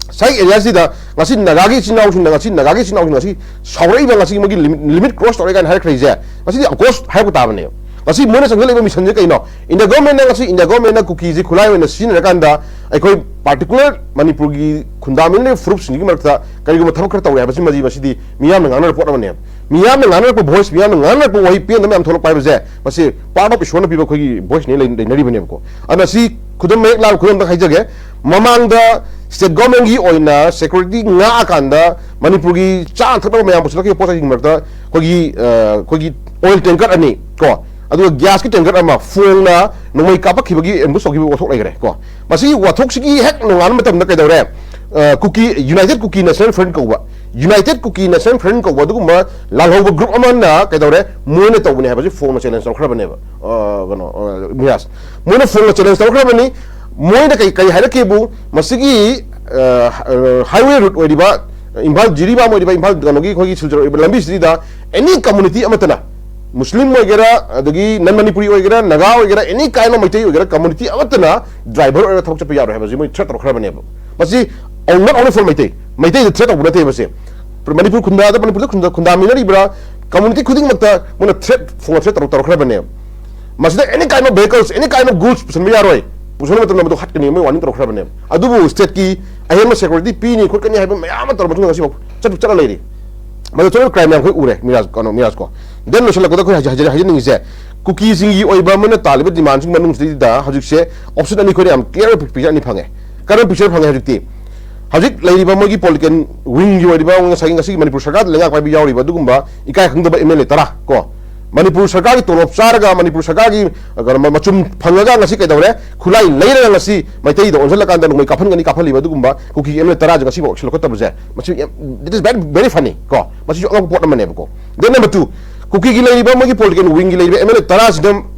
ꯉꯁꯥꯏ ꯑꯦꯔꯤꯌꯥꯁꯤꯗ ꯉꯁꯤ ꯅꯥꯒꯥꯒꯤ ꯏꯆꯤꯟ ꯏꯅꯥꯎꯁꯤꯡꯅ, ꯉꯁꯤ ꯅꯥꯒꯥꯒꯤ ꯏꯆꯤꯟ ꯏꯅꯥꯎꯁꯤꯡꯅ ꯉꯁꯤ ꯁꯥꯎꯔꯛꯏꯕ, ꯉꯁꯤ ꯃꯣꯏꯒꯤ ꯂꯤꯃꯤꯠ, ꯂꯤꯃꯤꯠ ꯀ꯭ꯔꯣꯁ ꯇꯧꯔꯦ ꯀꯥꯏꯅ ꯍꯥꯏꯔꯛꯈ꯭ꯔꯤꯁꯦ, ꯉꯁꯤꯗꯤ ꯑꯣꯐ ꯀꯣꯔꯁ ꯍꯥꯏꯔꯛꯄ ꯇꯥꯕꯅꯦꯕ꯫ ꯉꯁꯤ ꯃꯣꯏꯅ ꯆꯪꯁꯤꯜꯂꯛꯏꯕ ꯃꯤꯁꯟꯁꯦ ꯀꯩꯅꯣ? ꯏꯟꯗꯤꯌꯥ ꯒꯣꯔꯃꯦꯟꯅ, ꯉꯁꯤ ꯏꯟꯗꯤꯌꯥ ꯒꯣꯔꯃꯦꯟꯅ ꯀꯨꯀꯤꯁꯦ ꯈꯨꯠꯂꯥꯏ ꯑꯣꯏꯅ ꯁꯤꯖꯤꯟꯅꯔꯀꯥꯟꯗ ꯑꯩꯈꯣꯏ ꯄꯥꯔꯇꯤꯀꯨꯂꯔ ꯃꯅꯤꯄꯨꯔꯒꯤ ꯈꯨꯟꯗꯥꯃꯤꯟꯅꯔꯤꯕ ꯐꯨꯔꯨꯞꯁꯤꯡꯒꯤ ꯃꯔꯛꯇ ꯀꯔꯤꯒꯨꯝꯕ ꯊꯕꯛ ꯈꯔ ꯇꯧꯔꯦ ꯍꯥꯏꯕꯁꯤ ꯃꯁꯤ ꯃꯁꯤꯗꯤ ꯃꯤꯌꯥꯝꯅ ꯉꯥꯡꯅꯔꯛꯄ ꯄꯣꯠ ꯑꯃꯅꯦꯕ꯫ ꯃꯤꯌꯥꯝꯅ ꯉꯥꯡꯅꯔꯛꯄ ꯚꯣꯏꯁ, ꯃꯤꯌꯥꯝꯅ ꯉꯥꯡꯅꯔꯛꯄ ꯋꯥꯍꯩ ꯄꯦꯟꯗꯕ ꯃꯌꯥꯝ ꯊꯣꯛꯂꯛꯄ ꯍꯥꯏꯕꯁꯦ ꯃꯁꯤ ꯄꯥꯔꯠ ꯑꯣꯐ ꯏꯁꯣꯔꯅ ꯄꯤꯕ ꯑꯩꯈꯣꯏꯒꯤ ꯚꯣꯏꯁꯅꯤ ꯂꯩ- ꯂꯩꯅꯔꯤꯕꯅꯦꯕꯀꯣ꯫ ꯑꯗꯨꯅ ꯁꯤ ꯈꯨꯗꯝ ꯃꯌꯦꯛ ꯂꯥꯎ ꯈꯨꯗꯝ ꯑꯝꯇ ꯍꯥꯏꯖꯒꯦ꯫ ꯃꯃꯥꯡꯗ ꯁ꯭ꯇꯦꯠ ꯒꯣꯔꯃꯦꯟꯒꯤ ꯑꯣꯏꯅ ꯁꯦꯀ꯭ꯌꯨꯔꯤꯇꯤ ꯉꯥꯛꯑꯀꯥꯟꯗ ꯃꯅꯤꯄꯨꯔꯒꯤ ꯆꯥꯅ ꯊꯛꯅꯕ ꯃꯌꯥꯝ ꯄꯨꯁꯤꯜꯂꯛꯈꯤꯕ ꯄꯣꯠ ꯆꯩꯁꯤꯡꯒꯤ ꯃꯔꯛꯇ ꯑꯩꯈꯣꯏꯒꯤ ꯑ, ꯑꯩꯈꯣꯏꯒꯤ ꯑꯣꯏꯜ ꯇꯦꯡꯀꯔ ꯑꯅꯤ ꯀꯣ, ꯑꯗꯨꯒ ꯒ꯭ꯌꯥꯁꯀꯤ ꯇꯦꯡꯀꯔ ꯑꯃ ꯐꯣꯡꯅ ꯅꯣꯡꯃꯩ ꯀꯥꯞꯄꯛꯈꯤꯕꯒꯤ ꯑꯦꯝꯕꯨꯁ ꯇꯧꯈꯤꯕ ꯋꯥꯊꯣꯛ ꯂꯩꯈ꯭ꯔꯦ ꯀꯣ꯫ ꯃꯁꯤꯒꯤ ꯋꯥꯊꯣꯛꯁꯤꯒꯤ ꯍꯦꯛ ꯅꯣꯡꯉꯥꯟꯕ ꯃꯇꯝꯗ ꯀꯩꯗꯧꯔꯦ? ꯑ, ꯀꯨꯀꯤ, ꯌꯨꯅꯥꯏꯇꯦꯗ ꯀꯨꯀꯤ ꯅꯦꯁꯅꯦꯜ ꯐ꯭ꯔꯟꯠ ꯀꯧꯕ, ꯌꯨꯅꯥꯏꯇꯦꯗ ꯀꯨꯀꯤ ꯅꯦꯁꯅꯦꯜ ꯐ꯭ꯔꯟꯠ ꯀꯧꯕ ꯑꯗꯨꯒꯨꯝꯕ ꯂꯥꯜꯍꯧꯕ ꯒ꯭ꯔꯨꯞ ꯑꯃꯅ ꯀꯩꯗꯧꯔꯦ? ꯃꯣꯏꯅ ꯇꯧꯕꯅꯦ ꯍꯥꯏꯕꯁꯤ ꯐꯣꯡꯅ ꯆꯦꯂꯦꯟꯖ ꯇꯧꯈ꯭ꯔꯕꯅꯦꯕ꯫ ꯑ, ꯀꯩꯅꯣ, ꯑ, ꯃꯤꯔꯥꯖ꯫ ꯃꯣꯏꯅ ꯐꯣꯡꯅ ꯆꯦꯂꯦꯟꯖ ꯇꯧꯈ꯭ꯔꯕꯅꯤ꯫ ꯃꯣꯏꯅ ꯀꯩ, ꯀꯩ ꯍꯥꯏꯔꯛꯀꯦꯕꯨ, ꯃꯁꯤꯒꯤ, ꯑ, ꯑ, ꯍꯥꯏꯋꯦ ꯔꯨꯠ ꯑꯣꯏꯔꯤꯕ ꯏꯝꯐꯥꯜ ꯖꯤꯔꯤꯕꯥꯝ ꯑꯣꯏꯔꯤꯕ, ꯏꯝꯐꯥꯜ ꯀꯩꯅꯣꯒꯤ ꯑꯩꯈꯣꯏꯒꯤ ꯁꯤꯜꯆꯔ ꯑꯣꯏꯔꯤꯕ ꯂꯝꯕꯤꯁꯤꯗ ꯑꯦꯅꯤ ꯀꯝꯃꯨꯅꯤꯇꯤ ꯑꯃꯠꯇꯅ, ꯃꯨꯁꯂꯤꯝ ꯑꯣꯏꯒꯦꯔꯥ, ꯑꯗꯒꯤ ꯅꯟ ꯃꯅꯤꯄꯨꯔꯤ ꯑꯣꯏꯒꯦꯔꯥ, ꯅꯥꯒꯥ ꯑꯣꯏꯒꯦꯔꯥ, ꯑꯦꯅꯤ ꯀꯥꯏꯟ ꯑꯣꯐ ꯃꯩꯇꯩ ꯑꯣꯏꯒꯦꯔꯥ, ꯀꯝꯃꯨꯅꯤꯇꯤ ꯑꯃꯠꯇꯅ ꯗ꯭ꯔꯥꯏꯚꯔ ꯑꯣꯏꯔꯒ ꯊꯕꯛ ꯆꯠꯄ ꯌꯥꯔꯣꯏ ꯍꯥꯏꯕꯁꯤ ꯃꯣꯏ ꯊ꯭ꯔꯦꯠ ꯇꯧꯔꯛꯈ꯭ꯔꯕꯅꯦꯕ꯫ ꯃꯁꯤ not only for ꯃꯩꯇꯩ, ꯃꯩꯇꯩꯗ ꯊ꯭ꯔꯦꯠ ꯇꯧꯕ ꯅꯠꯇꯦ ꯃꯁꯤ꯫ ꯃꯅꯤꯄꯨꯔ ꯈꯨꯟꯗꯥꯗ, ꯃꯅꯤꯄꯨꯔꯗ ꯈꯨꯟꯗꯥ-, ꯈꯨꯟꯗꯥꯃꯤꯟꯅꯔꯤꯕ꯭ꯔꯥ, ꯀꯝꯃꯨꯅꯤꯇꯤ ꯈꯨꯗꯤꯡꯃꯛꯇ ꯃꯣꯏꯅ ꯊ꯭ꯔꯦꯠ, ꯐꯣꯡꯅ ꯊ꯭ꯔꯦꯠ ꯇꯧꯔ-, ꯇꯧꯔꯛꯈ꯭ꯔꯕꯅꯦꯕ꯫ ꯃꯁꯤꯗ any kind of vehicles, any kind of goods ꯄꯨꯁꯟꯕ ꯌꯥꯔꯣꯏ, ꯄꯨꯁꯟꯕ ꯃꯇꯝꯗ ꯃꯗꯨ ꯍꯠꯀꯅꯤ, ꯃꯣꯏ ꯋꯥꯔꯅꯤꯡ ꯇꯧꯔꯛꯈ꯭ꯔꯕꯅꯦꯕ꯫ ꯑꯗꯨꯕꯨ ꯁ꯭ꯇꯦꯠꯀꯤ ꯑꯍꯦꯟꯕ ꯁꯦꯀ꯭ꯌꯨꯔꯤꯇꯤ ꯄꯤꯅꯤ ꯈꯣꯠꯀꯅꯤ ꯍꯥꯏꯕ ꯃꯌꯥꯝ ꯑꯃ ꯇꯧꯔꯕ ꯃꯇꯨꯡꯗ ꯉꯁꯤꯐꯥꯎ ꯆꯠ-, ꯆꯠꯂ ꯂꯩꯔꯤ꯫ ꯃꯗꯨ ꯆꯠꯂꯤꯕ ꯀ꯭ꯔꯥꯏꯝ ꯃꯌꯥꯝ ꯑꯩꯈꯣꯏ ꯎꯔꯦ, ꯃꯤꯔꯥꯖ, ꯀꯩꯅꯣ, ꯃꯤꯔꯥꯖ ꯀꯣ꯫ ꯗꯦꯟ ꯂꯣꯏꯁꯤꯜꯂꯛꯄꯗ ꯑꯩꯈꯣꯏ ꯍꯥꯏꯖ-, ꯍꯥꯏꯖ-, ꯍꯥꯏꯖꯅꯤꯡꯉꯤꯁꯦ, ꯀꯨꯀꯤꯁꯤꯡꯒꯤ ꯑꯣꯏꯕ ꯃꯣꯏꯅ ꯇꯥꯜꯂꯤꯕ ꯗꯤꯃꯥꯟꯁꯤꯡ ꯃꯅꯨꯡꯁꯤꯗꯩꯗ ꯍꯧꯖꯤꯛꯁꯦ ꯑꯣꯞꯁꯟ ꯑꯅꯤ ꯑꯩꯈꯣꯏꯅ ꯌꯥꯝ ꯀ꯭ꯂꯤꯌꯥꯔ ꯑꯣꯏꯕ ꯄꯤꯛꯆꯔ ꯑꯅꯤ ꯐꯪꯉꯦ꯫ ꯀꯔꯝꯕ ꯄꯤꯛꯆꯔ ꯐꯪꯉꯦ ꯍꯧꯖꯤꯛꯇꯤ? ꯍꯧꯖꯤꯛ ꯂꯩꯔꯤꯕ ꯃꯣꯏꯒꯤ ꯄꯣꯂꯤꯇꯤꯀꯦꯜ ꯋꯤꯡꯒꯤ ꯑꯣꯏꯔꯤꯕ ꯉꯁꯥꯏꯒꯤ, ꯉꯁꯤꯒꯤ ꯃꯅꯤꯄꯨꯔ ꯁꯔꯀꯥꯔꯗ ꯂꯩꯉꯥꯛ ꯄꯥꯏꯕ ꯌꯥꯎꯔꯤꯕ ꯑꯗꯨꯒꯨꯝꯕ ꯏꯀꯥꯏ ꯈꯪꯗꯕ ꯑꯦꯝ ꯑꯦꯜ ꯑꯦ ꯇꯔꯥ ꯀꯣ, ꯃꯅꯤꯄꯨꯔ ꯁꯔꯀꯥꯔꯒꯤ ꯇꯣꯂꯣꯞ ꯆꯥꯔꯒ, ꯃꯅꯤꯄꯨꯔ ꯁꯔꯀꯥꯔꯒꯤ, ꯑ, ꯀꯩꯅꯣ, ꯃ-, ꯃꯆꯨꯝ ꯐꯪꯉꯒ ꯉꯁꯤ ꯀꯩꯗꯧꯔꯦ? ꯈꯨꯠꯂꯥꯏ ꯂꯩꯔꯒ ꯉꯁꯤ ꯃꯩꯇꯩꯗ ꯑꯣꯟꯁꯤꯜꯂꯀꯥꯟꯗ ꯅꯣꯡꯃꯩ ꯀꯥꯞꯍꯟꯒꯅꯤ, ꯀꯥꯞꯍꯜꯂꯤꯕ ꯑꯗꯨꯒꯨꯝꯕ ꯀꯨꯀꯤꯒꯤ ꯑꯦꯝ ꯑꯦꯜ ꯑꯦ ꯇꯔꯥꯁꯦ ꯉꯁꯤꯐꯥꯎ ꯁꯤꯜꯂꯛꯀꯗꯕꯁꯦ, ꯃꯁꯤ ꯌꯥꯝ, that is very, very funny ꯀꯣ, ꯃꯁꯤꯁꯨ ꯑꯉꯛꯄ ꯄꯣꯠ ꯑꯃꯅꯦꯕꯀꯣ꯫ Then number two, ꯀꯨꯀꯤꯒꯤ ꯂꯩꯔꯤꯕ, ꯃꯣꯏꯒꯤ ꯄꯣꯂꯤꯇꯤꯀꯦꯜ ꯋꯤꯡꯒꯤ ꯂꯩꯔꯤꯕ ꯑꯦꯝ ꯑꯦꯜ ꯑꯦ ꯇꯔꯥꯁꯤꯗ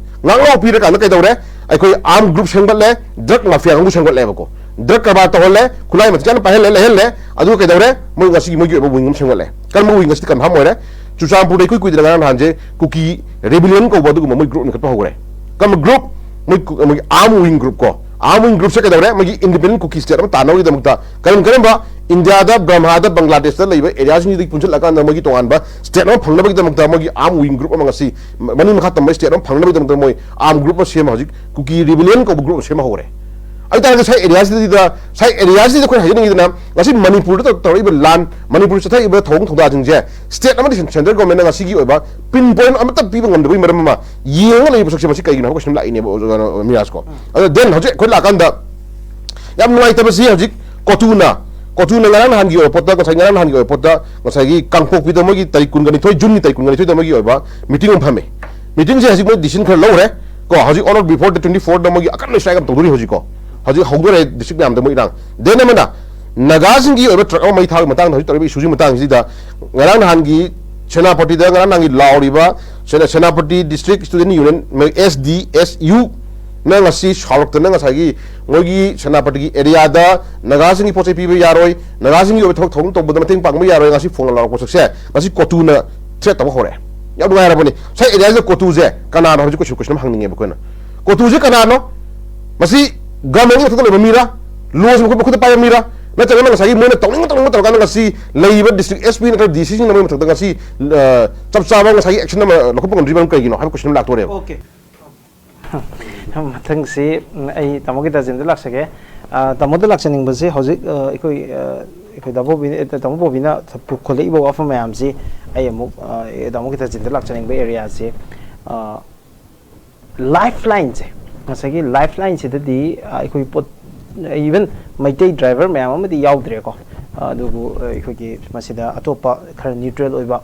ꯉꯥꯡꯂꯥꯎ ꯄꯤꯔꯀꯥꯟꯗ ꯀꯩꯗꯧꯔꯦ? ꯑꯩꯈꯣꯏ ꯑꯥꯔꯝ ꯒ꯭ꯔꯨꯞ ꯁꯦꯝꯒꯠꯂꯦ, ꯗ꯭ꯔꯒ ꯃꯥꯐꯤꯌꯥ ꯀꯥꯡꯕꯨ ꯁꯦꯝꯒꯠꯂꯦꯕꯀꯣ꯫ ꯗ꯭ꯔꯒ ꯀꯔꯕꯥꯔ ꯇꯧꯍꯜꯂꯦ, ꯈꯨꯠꯂꯥꯏ ꯃꯇꯤꯛ ꯆꯥꯅ ꯄꯥꯏꯍꯜꯂꯦ, ꯂꯩꯍꯜꯂꯦ꯫ ꯑꯗꯨꯒ ꯀꯩꯗꯧꯔꯦ? ꯃꯣꯏ ꯉꯁꯤꯒꯤ ꯃꯣꯏꯒꯤ ꯑꯣꯏꯕ ꯋꯤꯡ ꯑꯃ ꯁꯦꯝꯒꯠꯂꯦ꯫ ꯀꯔꯝꯕ ꯋꯤꯡ? ꯉꯁꯤꯗꯤ ꯀꯟꯐꯥꯔꯝ ꯑꯣꯏꯔꯦ꯫ ꯆꯨꯔꯆꯥꯟꯄꯨꯔꯗ ꯏꯀꯨꯏ ꯀꯨꯏꯗꯅ ꯉꯔꯥꯡ ꯅꯍꯥꯟꯁꯦ ꯀꯨꯀꯤ ꯔꯦꯕꯤꯂꯤꯌꯟ ꯀꯧꯕ ꯑꯗꯨꯒꯨꯝꯕ ꯃꯣꯏ ꯒ꯭ꯔꯨꯞ ꯂꯤꯡꯈꯠꯄ ꯍꯧꯈ꯭ꯔꯦ꯫ ꯀꯔꯝꯕ ꯒ꯭ꯔꯨꯞ? ꯃꯣꯏ ꯀꯨ-, ꯃꯣꯏꯒꯤ ꯑꯥꯔꯝ ꯋꯤꯡ ꯒ꯭ꯔꯨꯞ ꯀꯣ꯫ ꯑꯥꯔꯝ ꯋꯤꯡ ꯒ꯭ꯔꯨꯞꯁꯦ ꯀꯩꯗꯧꯔꯦ? ꯃꯣꯏꯒꯤ ꯏꯟꯗꯤꯄꯦꯟꯗꯦꯟ ꯀꯨꯀꯤ ꯁ꯭ꯇꯦꯠ ꯑꯃ ꯇꯥꯟꯅꯕꯒꯤꯗꯃꯛꯇ ꯀꯔꯝ ꯀꯔꯝꯕ ꯏꯟꯗꯤꯌꯥꯗ, ꯕ꯭ꯔꯍꯃꯥꯗ, ꯕꯪꯒ꯭ꯂꯥꯗꯦꯁꯇ ꯂꯩꯕ ꯑꯦꯔꯤꯌꯥꯁꯤꯡꯁꯤꯗꯒꯤ ꯄꯨꯟꯁꯤꯜꯂꯀꯥꯟꯗ ꯃꯣꯏꯒꯤ ꯇꯣꯉꯥꯟꯕ ꯁ꯭ꯇꯦꯠ ꯑꯃ ꯐꯪꯅꯕꯒꯤꯗꯃꯛꯇ, ꯃꯣꯏꯒꯤ ꯑꯥꯔꯝ ꯋꯤꯡ ꯒ꯭ꯔꯨꯞ ꯑꯃ ꯉꯁꯤ ꯃ-, ꯃꯅꯤꯡ ꯃꯈꯥ ꯇꯝꯕ ꯁ꯭ꯇꯦꯠ ꯑꯃ ꯐꯪꯅꯕꯒꯤꯗꯃꯛꯇ ꯃꯣꯏ ꯑꯥꯔꯝ ꯒ꯭ꯔꯨꯞ ꯑꯃ ꯁꯦꯝꯃ ꯍꯧꯖꯤꯛ ꯀꯨꯀꯤ ꯔꯤꯕꯦꯂꯤꯌꯟ ꯀꯧꯕ ꯒ꯭ꯔꯨꯞ ꯑꯃ ꯁꯦꯝꯕ ꯍꯧꯔꯦ꯫ ꯑꯗꯨ ꯇꯥꯔꯒꯗꯤ ꯁꯥꯏ ꯑꯦꯔꯤꯌꯥꯁꯤꯗ ꯁꯥꯏ ꯑꯦꯔꯤꯌꯥꯁꯤꯗ ꯑꯩꯈꯣꯏ ꯍꯥꯏꯖꯅꯤꯡꯉꯤꯗꯅ, ꯉꯁꯤ ꯃꯅꯤꯄꯨꯔꯗ ꯇꯧ- ꯇꯧꯔꯛꯏꯕ ꯂꯥꯟ, ꯃꯅꯤꯄꯨꯔ ꯆꯠꯊꯔꯛꯏꯕ ꯊꯧꯑꯣꯡ ꯊꯧꯗꯥꯁꯤꯡꯁꯦ ꯁ꯭ꯇꯦꯠ ꯑꯃꯗꯤ ꯁꯦꯟ- ꯁꯦꯟꯇ꯭ꯔꯦꯜ ꯒꯣꯔꯃꯦꯟꯅ ꯉꯁꯤꯒꯤ ꯑꯣꯏꯕ ꯄꯤꯟ ꯄꯣꯏꯟ ꯑꯃꯠꯇ ꯄꯤꯕ ꯉꯝꯗꯕꯒꯤ ꯃꯔꯝ ꯑꯃ ꯌꯦꯡꯉ ꯂꯩꯕ ꯁꯛꯁꯦ ꯃꯁꯤ ꯀꯩꯒꯤꯅꯣ ꯍꯥꯏꯕ ꯀꯣꯏꯁꯟ ꯂꯥꯛꯏꯅꯦꯕ, ꯑꯣꯖꯥ ꯃꯤꯔꯥꯖ ꯀꯣ꯫ ꯑꯗꯣ ꯗꯦꯟ ꯍꯧꯖꯤꯛ ꯑꯩꯈꯣꯏ ꯂꯥꯛꯀꯥꯟꯗ ꯌꯥꯝ ꯅꯨꯡꯉꯥꯏꯇꯕꯁꯤ ꯍꯧꯖꯤꯛ ꯀꯣꯇꯨꯅ, ꯀꯣꯇꯨꯅ ꯉꯔꯥꯡ ꯅꯍꯥꯟꯒꯤ ꯑꯣꯏꯕ ꯄꯣꯠꯇ, ꯉꯁꯥꯏ ꯉꯔꯥꯡ ꯅꯍꯥꯟꯒꯤ ꯑꯣꯏꯕ ꯄꯣꯠꯇ ꯉꯁꯥꯏꯒꯤ ꯀꯥꯡꯄꯣꯛꯄꯤꯗ ꯃꯣꯏꯒꯤ ꯇꯥꯔꯤꯛ ꯀꯨꯟꯒ ꯅꯤꯊꯣꯏ, ꯖꯨꯟꯒꯤ ꯇꯥꯔꯤꯛ ꯀꯨꯟꯒ ꯅꯤꯊꯣꯏꯗ ꯃꯣꯏꯒꯤ ꯑꯣꯏꯕ ꯃꯤꯇꯤꯡ ꯑꯃ ꯐꯝꯃꯦ꯫ ꯃꯤꯇꯤꯡꯁꯦ ꯍꯧꯖꯤꯛ ꯃꯣꯏ ꯗꯤꯁꯤꯖꯟ ꯈꯔ ꯂꯧꯔꯦ ꯀꯣ꯫ ꯍꯧꯖꯤꯛ on or before the twenty fourth ꯃꯣꯏꯒꯤ ꯑꯀꯟꯕ ꯁ꯭ꯇ꯭ꯔꯥꯏꯛ ꯑꯃ ꯇꯧꯗꯣꯔꯤ ꯍꯧꯖꯤꯛ ꯀꯣ꯫ ꯍꯧꯖꯤꯛ ꯍꯧꯗꯣꯔꯦ ꯗꯤꯁꯇ꯭ꯔꯤꯛ ꯃꯌꯥꯝꯗ ꯃꯣꯏ ꯏꯔꯥꯡ꯫ ꯗꯦꯟ ꯑꯃꯅ ꯅꯥꯒꯥꯁꯤꯡꯒꯤ ꯑꯣꯏꯕ ꯇ꯭ꯔꯛ ꯑꯃ ꯃꯩ ꯊꯥꯕꯒꯤ ꯃꯇꯥꯡꯗ ꯍꯧꯖꯤꯛ ꯇꯧꯔꯤꯕ ꯏꯁꯨꯁꯤꯒꯤ ꯃꯇꯥꯡꯁꯤꯗ ꯉꯔꯥꯡ ꯅꯍꯥꯟꯒꯤ ꯁꯦꯅꯥꯄꯇꯤꯗ ꯉꯔꯥꯡ ꯅꯍꯥꯟꯒꯤ ꯂꯥꯎꯔꯤꯕ ꯁꯦꯅꯥ-, ꯁꯦꯅꯥꯄꯇꯤ ꯗꯤꯁꯇ꯭ꯔꯤꯛ ꯁ꯭ꯇꯨꯗꯦꯟ ꯌꯨꯅꯤꯌꯟ, ꯃꯣꯏ ꯑꯦꯁ ꯗꯤ ꯑꯦꯁ ꯌꯨ ꯅ ꯉꯁꯤ ꯁꯥꯎꯔꯛꯇꯅ ꯉꯁꯥꯏꯒꯤ ꯃꯣꯏꯒꯤ ꯁꯦꯅꯥꯄꯇꯤꯒꯤ ꯑꯦꯔꯤꯌꯥꯗ ꯅꯥꯒꯥꯁꯤꯡꯒꯤ ꯄꯣꯠ ꯆꯩ ꯄꯤꯕ ꯌꯥꯔꯣꯏ, ꯅꯥꯒꯥꯁꯤꯡꯒꯤ ꯑꯣꯏꯕ ꯊꯕꯛ ꯊꯧꯔꯝ ꯇꯧꯕꯗ ꯃꯇꯦꯡ ꯄꯥꯡꯕ ꯌꯥꯔꯣꯏ, ꯉꯁꯤ ꯐꯣꯟ ꯂꯥꯎꯔꯛꯄ ꯁꯛꯁꯦ ꯉꯁꯤ ꯀꯣꯇꯨꯅ ꯊ꯭ꯔꯦꯠ ꯇꯧꯕ ꯍꯧꯔꯛꯑꯦ꯫ ꯌꯥꯝ ꯅꯨꯡꯉꯥꯏꯔꯕꯅꯤ꯫ ꯁꯥꯏ ꯑꯦꯔꯤꯌꯥꯁꯤꯗ ꯀꯣꯇꯨꯁꯦ ꯀꯅꯥꯅꯣ ꯍꯥꯏꯕꯁꯤ ꯀꯣꯏꯁꯟ, ꯀꯣꯏꯁꯟ ꯑꯃ ꯍꯪꯅꯤꯡꯉꯦꯕ ꯑꯩꯈꯣꯏꯅ꯫ ꯀꯣꯇꯨꯁꯦ ꯀꯅꯥꯅꯣ? ꯃꯁꯤ ꯒꯚꯔꯟꯃꯦꯟꯒꯤ ꯃꯊꯛꯇ ꯂꯩꯕ ꯃꯤꯔꯥ? ꯂꯣꯁꯤ ꯃꯈꯨꯠ, ꯃꯈꯨꯠꯇ ꯄꯥꯏꯕ ꯃꯤꯔꯥ? ꯅꯠꯇ꯭ꯔꯒꯅ ꯉꯁꯥꯏꯒꯤ ꯃꯣꯏꯅ ꯇꯧꯅꯤꯡꯕ ꯇꯧꯅꯤꯡꯕ ꯇꯧꯔꯀꯥꯟꯗ ꯉꯁꯤ ꯂꯩꯔꯤꯕ ꯗꯤꯁꯇ꯭ꯔꯤꯛ ꯑꯦꯁ ꯄꯤ ꯅꯠꯇ꯭ꯔꯒ ꯗꯤ ꯁꯤꯁꯤꯡꯅ ꯃꯣꯏ ꯃꯊꯛꯇ ꯉꯁꯤ, ꯑ, ꯆꯞ ꯆꯥꯕ ꯉꯁꯥꯏꯒꯤ ꯑꯦꯛꯁꯟ ꯑꯃ ꯂꯧꯈꯠꯄ ꯉꯝꯗ꯭ꯔꯤ ꯃꯔꯝ ꯀꯩꯒꯤꯅꯣ ꯍꯥꯏꯕ ꯀꯣꯏꯁꯟ ꯑꯃ ꯂꯥꯛꯇꯣꯔꯦꯕ꯫ ꯑꯣꯀꯦ꯫ ꯃꯊꯪꯁꯤ, ꯎꯝ, ꯑꯩ ꯇꯥꯃꯣꯒꯤ ꯇꯥꯖꯤꯟꯗ ꯂꯥꯛꯆꯒꯦ꯫ ꯑ, ꯇꯥꯃꯣꯗ ꯂꯥꯛꯆꯅꯤꯡꯕꯁꯦ ꯍꯧꯖꯤꯛ, ꯑ, ꯑꯩꯈꯣꯏ, ꯑ, ꯑꯩꯈꯣꯏ ꯗꯥ ꯕꯣꯕꯤ, ꯑ, ꯇꯥꯃꯣ ꯕꯣꯕꯤꯅ ꯄꯨꯈꯠꯂꯛꯏꯕ ꯋꯥꯐꯝ ꯃꯌꯥꯝꯁꯤ ꯑꯩ ꯑꯃꯨꯛ, ꯑ, ꯇꯥꯃꯣꯒꯤ ꯇꯥꯖꯤꯟꯗ ꯂꯥꯛꯆꯅꯤꯡꯕ ꯑꯦꯔꯤꯌꯥꯁꯤ, ꯑ, ꯂꯥꯏꯐ ꯂꯥꯏꯟꯁꯦ, ꯉꯁꯥꯏꯒꯤ ꯂꯥꯏꯐ ꯂꯥꯏꯟꯁꯤꯗꯗꯤ, ꯑ, ꯑꯩꯈꯣꯏ ꯄꯣꯠ, ꯏꯚꯟ ꯃꯩꯇꯩ ꯗ꯭ꯔꯥꯏꯚꯔ ꯃꯌꯥꯝ ꯑꯃꯗꯤ ꯌꯥꯎꯗ꯭ꯔꯦꯀꯣ꯫ ꯑ, ꯑꯗꯨꯕꯨ, ꯑ, ꯑꯩꯈꯣꯏꯒꯤ ꯃꯁꯤꯗ ꯑꯇꯣꯞꯄ ꯈꯔ ꯅ꯭ꯌꯨꯇ꯭ꯔꯦꯜ ꯑꯣꯏꯕ